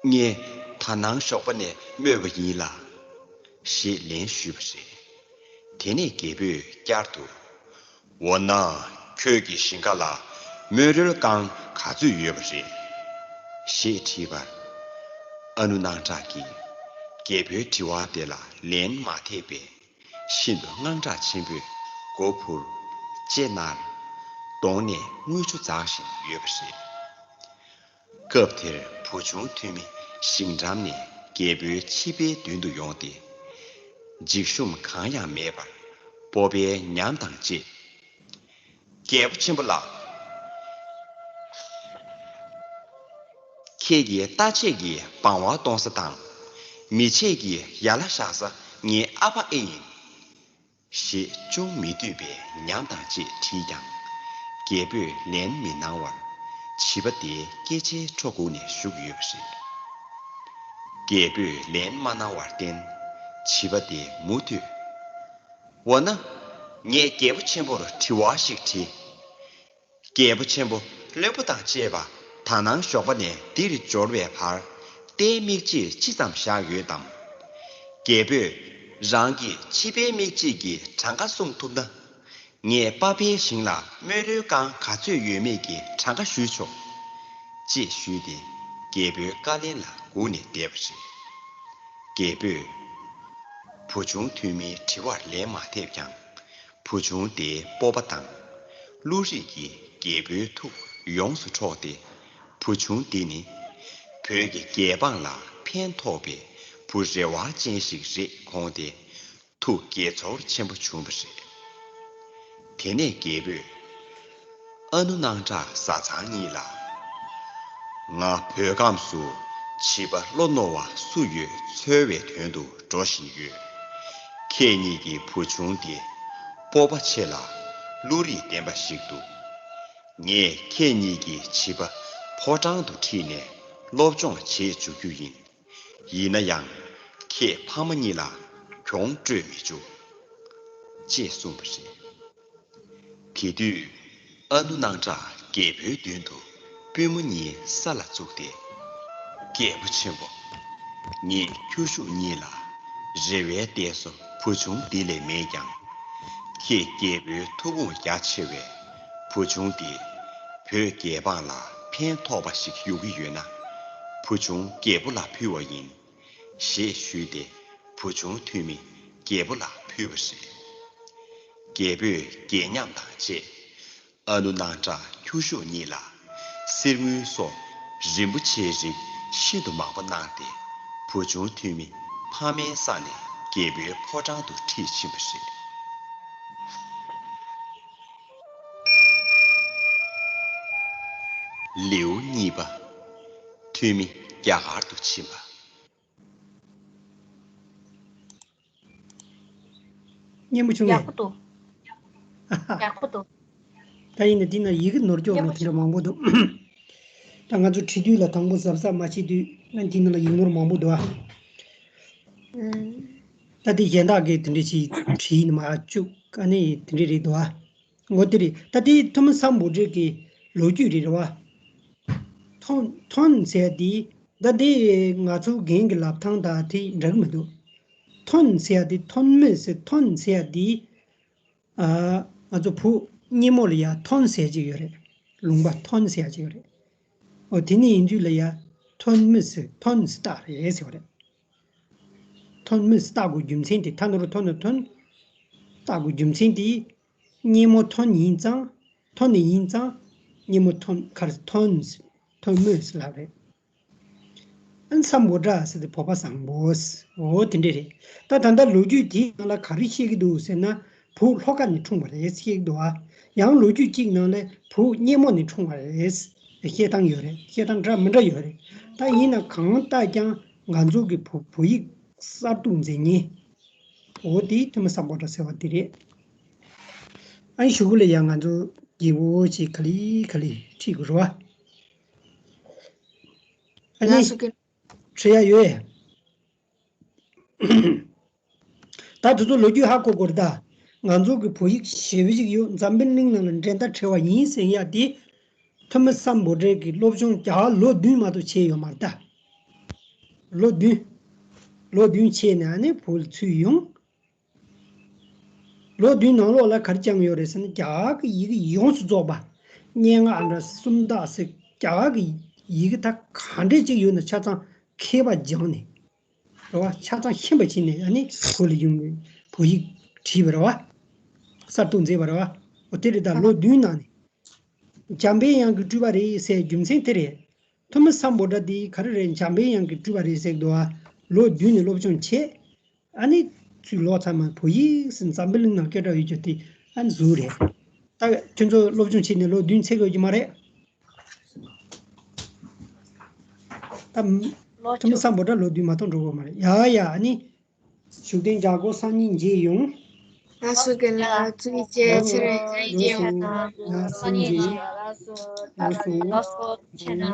ངས་ད་ནངས་ཞོགས་པ་ནས་རྨོས་པ་ཡིན་ལགས། ཞེས་ལན་ཞུས་པ་རེད། དེ་ནས་རྒྱལ་པོས་བསྐྱར་དུ། འོ་ན་ཁྱོད་ཀྱི་ཞིང་ཁ་ལ་རྨོས་རོལ་རྐང་ག་ཚོད་ཡོད་པ་རེད། ཞེས་དྲིས་པར། ཨ་ནུ་སྣང་གྲགས་ཀྱིས་རྒྱལ་པོའི་དྲི་བ་དེ་ལ་ལན་མ་ཐེབས་པས། ཤིན་ཏུ་དངངས་སྐྲག་ཆེན་པོས་མགོ་འཕུར། ལྕེ་ནར། གདོང་ནས་རྔུལ་ཆུ་འཛག་བཞིན་ཡོད་པ་རེད། སྐབས་དེར་བུ་ཆུང་ཐོན་མི་ཞིང་འགྲམ་ནས་རྒྱལ་པོའི་ཕྱི་པའི་མདུན་དུ་ཡོང་སྟེ། འཇིགས་ཞུམ་གང་ཡང་མེད་པར། སྤོབས་པའི་ཉམས་དང་བཅས། རྒྱལ་པོ་ཆེན་པོ་ལགས། ཁྱེད་ཀྱི་རྟ་ཆས་ཀྱི་བང་བ་གཏོང་ས་དང་། མི་ཆས་ཀྱི་ཡ་ལ་བཞག་ས་ངའི་ཨ་ཕ་ཨེ་ཡིན། ཞེས་ཅུང་མི་འདོད་པའི་ཉམས་དང་བཅས་དྲིས་ཀྱང་། རྒྱལ་པོས་ལན་མི་གནང་བར་བྱིས་པ་དེ་སྐད་ཆའི་ཁྲོ་སྒུག་ནས་བཞུགས་ཡོད་པ་རེད། རྒྱལ་པོས་ལན་མ་གནང་བར་བརྟེན་བྱིས་པ་དེ་མུ་མཐུད། འོ་ན། ངས་རྒྱལ་པོ་ཆེན་པོར་དྲི་བ་ཞིག་དྲིས། རྒྱལ་པོ་ཆེན་པོ་བློན་པོ་དང་བཅས་པ་ད་ནང་ཞོགས་པ་ནས་འདིར་འབྱོར་བའི་བར་རྟའི་མིག་དཔྱད་ཅི་ཙམ་བཞག་ཡོད་དམ། རྒྱལ་པོས་རང་གི་ཕྱི་པའི་མིག་དཔྱད་ཀྱི་གྲངས་ཀ་གསུང་ཐུབ་ན། ངས་པ་ཕའི་ཞིང་ལ་རྨོས་རུལ་རྐང་ག་ཚོད་ཡོད་མེད་ཀྱི་གྲངས་ཀ་ཞུས་ཆོག་ཅེས་ཞུས་ཏེ་རྒྱལ་པོའི་བཀའ་ལན་ལ་སྒུག་ནས་བསྡད་པ་རེད། རྒྱལ་པོས་བུ་ཆུང་ཐོན་མིའི་དྲི་བར་ལན་མ་ཐེབས་ཀྱང་། བུ་ཆུང་དེའི་སྤོབས་པ་དང་། བློ་རིག་གིས་རྒྱལ་པོའི་ཐུགས་ཡོངས་སུ་འཕྲོག་སྟེ། བུ་ཆུང་འདི་ནི་བོད་ཀྱི་རྒྱལ་འབངས་ལ་ཕན་ཐོགས་པའི་བུ་རེ་བ་ཅན་ཞིག་རེད་དགོངས་ཏེ། ཐུགས་དགྱེས་ཚོར་ཆེན་པོ་བྱུང་བ་རེད། དེ་ནས་རྒྱལ་པོས། ཨ་ནུ་སྣང་གྲགས་བཟའ་ཚང་གཉིས་ལ། ང་བོད་ཁམས་སུ་བྱིས་པ་བློ་རྣོ་བ་སུ་ཡོད་འཚོལ་བའི་དོན་དུ་འགྲོ་བཞིན་ཡོད། ཁྱེད་གཉིས་ཀྱི་བུ་ཆུང་དེ་སྤོབས་པ་ཆེ་ལ་བློ་རིག་ལྡན་པ་ཞིག་འདུག་ངས་ཁྱེད་གཉིས་ཀྱི་བྱིས་པ་ཕོ་བྲང་དུ་ཁྲིད་ནས་སློབ་སྦྱོང་བྱེད་འཇུག་རྒྱུ་ཡིན། ཡིན་ན་ཡང་། ཁྱེད་ཕ་མ་གཉིས་ལ་གྱོང་སྤྲོད་མི་བཅུག་ཅེས་གསུངས་པ་རེད། དེ་དུས་ཨ་ནུ་སྣང་གྲགས་རྒྱལ་པོའི་མདུན་དུ་པུས་མོ་གཉིས་ས་ལ་བཙུགས་ཏེ། རྒྱལ་པོ་ཆེན་པོ། ངེད་ཁྱོ་ཤུག་གཉིས་ལ་རེ་བའི་གཏད་སོ་བུ་ཆུང་འདི་ལས་མེད་ཀྱང་། ཁྱེད་རྒྱལ་པོའི་ཐུགས་དགོངས་རྒྱ་ཆེ་བས། བུ་ཆུང་འདི་བོད་རྒྱལ་འབངས་ལ་ཕན་ཐོགས་པ་ཞིག་ཡོང་གི་ཡོད་ན། བུ་ཆུང་རྒྱལ་པོ་ལ་ཕུལ་བ་ཡིན། ཞེས་ཞུས་ཏེ་བུ་ཆུང་ཐོན་མི་རྒྱལ་པོ་ལ་ཕུལ་བ་རེད། རྒྱལ་པོས་དགྱེས་ཉམས་དང་བཅས། ཨ་ནུ་སྣང་གྲགས་ཁྱོ་ཤུག་གཉིས་ལ་གསེར་དངུལ་སོགས་རིན་པོ་ཆེའི་རིགས་ཤིན་ཏུ་མང་པོ་གནང་སྟེ། བུ་ཆུང་ཐོན་མི་ཕ་མའི་ས་ནས་རྒྱལ་པོའི་ཕོ་བྲང་དུ་ཁྲིད་ཕྱིན་པ་རེད། ལེའུ་གཉིས་པ། ཐོན་མི་རྒྱ་གར་དུ་ཕྱིན་པ། སྙན་པོ་བྱུང་ངས། ཡག་པོ་འདུག་ཡག་པོ་འདུག་ད་ཡིན་ན་འདི་ན་ཡི་གེ་ནོར་སྐྱོག་ནོར་དེ་འདྲ་མང་པོ་འདུག་ད་ང་ཚོ་བྲིས་དུས་ལ་དང་པོ་གཟབ་གཟབ་མ་བྱེད་དུས་ན་འདི་ན་ལ་ཡིག་ནོར་མང་པོ་འདུག་ཨ། ད་དེ་གཞན་དག་གིས་དེ་འདྲ་ཞིག་བྲིས་ནི་མ་བཅུག་ཨ་ནི་དེ་འདྲ་རེད་འདུག་ཨ། འོ་དེ་རེད། ད་དེ་ཐོན་མི་སམ་བྷོ་ཊ་གི་ལོ་རྒྱུས་རེད་རེད་བ། ཐོན་ཐོན་ཟེར་དེ་ད་དེ་ང་ཚོ་རྒན་གྱི་ལབ་སྟངས་དང་དེ་འདྲ་གི་མི་འདུག་ཐོན་ཟེར་དེ་ཐོན་མི་ཟེར་ཐོན་ཟེར་དེ། ཨ། ང་ཚོ་བོད་སྙེ་མོ་ལ་ཡ་ཐོན་ཟེར་གྱི་ཡོད་རེད། ལུང་པ་ཐོན་ཟེར་གྱི་ཡོད་རེད། འོ་དེ་ནི་ཡིན་དུས་ལ་ཡ་ཐོན་མི་ཟེར་ཐོན་ཟེར་རྟགས་རེད་ཟེར་བ་རེད། ཐོན་མི་ཟེར་རྟགས་དགོས་རྒྱུ་མཚན་དེ་ཐ་ན་རུ་ཐོན་ན་ཐོན། རྟགས་དགོས་རྒྱུ་མཚན་དེ། སྙེ་མོ་ཐོན་ཡིན་ཙང་། ཐོན་ནི་ཡིན་ཙང་། སྙེ་མོ་ཐོན་ག་རེ་ཐོན་ཟེར་ཐོན་མི་ཟེར་ལབ་རེད། ཨན་སམ་བྷོ་ཊ་ཟེར་ཏེ་བོད་པ་བཟང་པོ། འོ་དེ་འདྲས་རེད། ད་ད་ལྟ་ལོ་རྒྱུས་དེའི་ནང་ལ་ག་རེ་བཤད་ཀྱི་འདུག་ཟེར་ན། བོད་ལྷོ་ཁ་ནས་འཁྲུངས་པ་རེད་བཤད་ཀྱི་འདུག་ཨ། ཡང་ལོ་རྒྱུས་གཅིག་ནང་ལ་བོད་སྙེ་མོ་ནས་འཁྲུངས་པ་རེད། བཤད་སྟངས་ཡོད་རེད། བཤད་སྟངས་འདྲ་མི་འདྲ་ཡོད་རེད། ད་ཡིན་ན་གང་ལྟར་ཀྱང་ང་ཚོ་གི་བོད་བོད་ཡིག་གསར་གཏོད་མཛད་མཁན། འོ་དེ་ཐོན་མི་སམ་བྷོ་ཊ་ཟེར་བ་དེ་རེད། ཨ་ནི་གཞུག་གུ་ལ་ཡང་ང་ཚོ་རྒྱལ་པོ་ཅིག་ག་ལེ་ག་ལེ་ཁྲིད་དགོས་རེད་བ། ཨ་ནི། ཡང་སུ་ཀེ། ཁྲིད་ཡ་ཡོད། ད་དེ་ཚོ་ལོ་རྒྱུས་ཧ་གོ་དགོས་རེད་ད། ང་ཚོ་གི་བོད་ཡིག་ཞེ་པོ་ཅིག་ཡོད། འཛམ་བུའི་གླིང་ནང་ལ་འགྲན་ཟླ་བྲལ་བ་ཡིན་ཟེར་ཡ་དེ། ཐོན་མི་སམ་བྷོ་ཊ་གི་སློབ་སྦྱོང་རྒྱ་གར་ལོ་བདུན་མ་གཏོགས་བྱས་ཡོད་མ་རེད་ད། ལོ་བདུན། ལོ་བདུན་བྱས་ནས་ཨ་ནི་བོད་ལ་ཚུར་ཡོང་། ལོ་བདུན་ནང་ལོགས་ལ་ག་རེ་སྦྱངས་ཡོད་རེད་ཟེར་ན། རྒྱ་གར་གྱི་ཡི་གེ་ཡོངས་སུ་རྫོགས་པ། སྙན་ངག་འདྲ་སུམ་རྟགས་ཟེར་རྒྱ་གར་གྱི་ཡི་གེ་ད་ག་འདྲས་ཅིག་ཡོད་ན་ཆ་ཚང་མཁས་པ་སྦྱངས་ནས། རེད་བ། ཆ་ཚང་ཤེས་པ་བྱས་ནས་ཨ་ནི་བོད་ལ་ཡོང་བའི་བོད་ཡིག་བྲིས་པ་རེད་བ། གསར་གཏོད་མཛད་པ་རེད་བ། འོ་དེ་རེད་ད། ལོ་བདུན་ནང་ནས། འཇམ་པའི་དབྱངས་ཀྱིས་བསྐྲུན་པ་རེད་ཟེར་རྒྱུ་མཚན་དེ་རེད། ཐོན་མི་སམ་བྷོ་ཊ་འདི་ག་རེ་རེད། འཇམ་པའི་དབྱངས་ཀྱིས་བསྐྲུན་པ་རེད་ཟེར་གི་འདུག་བ། ལོ་བདུན་ནས་སློབ་སྦྱོང་བྱས། ཨ་ནི། ཚུར་ལོག་ཚར་མ། བོད་ཡིག་ཟེར་འཛམ་བུ་གླིང་ནང་སྐད་གྲགས་ཡོད་རྒྱུ་དེ་ཨ་ནི་ཟུར་རེད། ད་ཁྱོད་ཚོ་སློབ་སྦྱོང་བྱས་ནས་ལོ་བདུན་ཚར་དགོས་ཀྱི་མ་རེད། ད་ལོ་ཐུ་མི་ཆུང་སམ་བྷོ་ཊ་ལོ་བདུན་མ་གཏོགས་འགྲོ་དགོས་མ་རེད། ཡ་ཡ། ཨ་ནི་བཞུགས་གདན་འཇག་སྒོ་སང་ཉིན་མཇལ་ཡོང་། ལགས་སོ། རྒན་ལགས། ཚུལ་རྗེ་ཆེ། ཚེ་རིང་ལགས་སོ། ཡ་སང་ཉིན་མཇལ། ལགས་སོ། ལགས་སོ། ལགས་སོ། ཆེ་ན།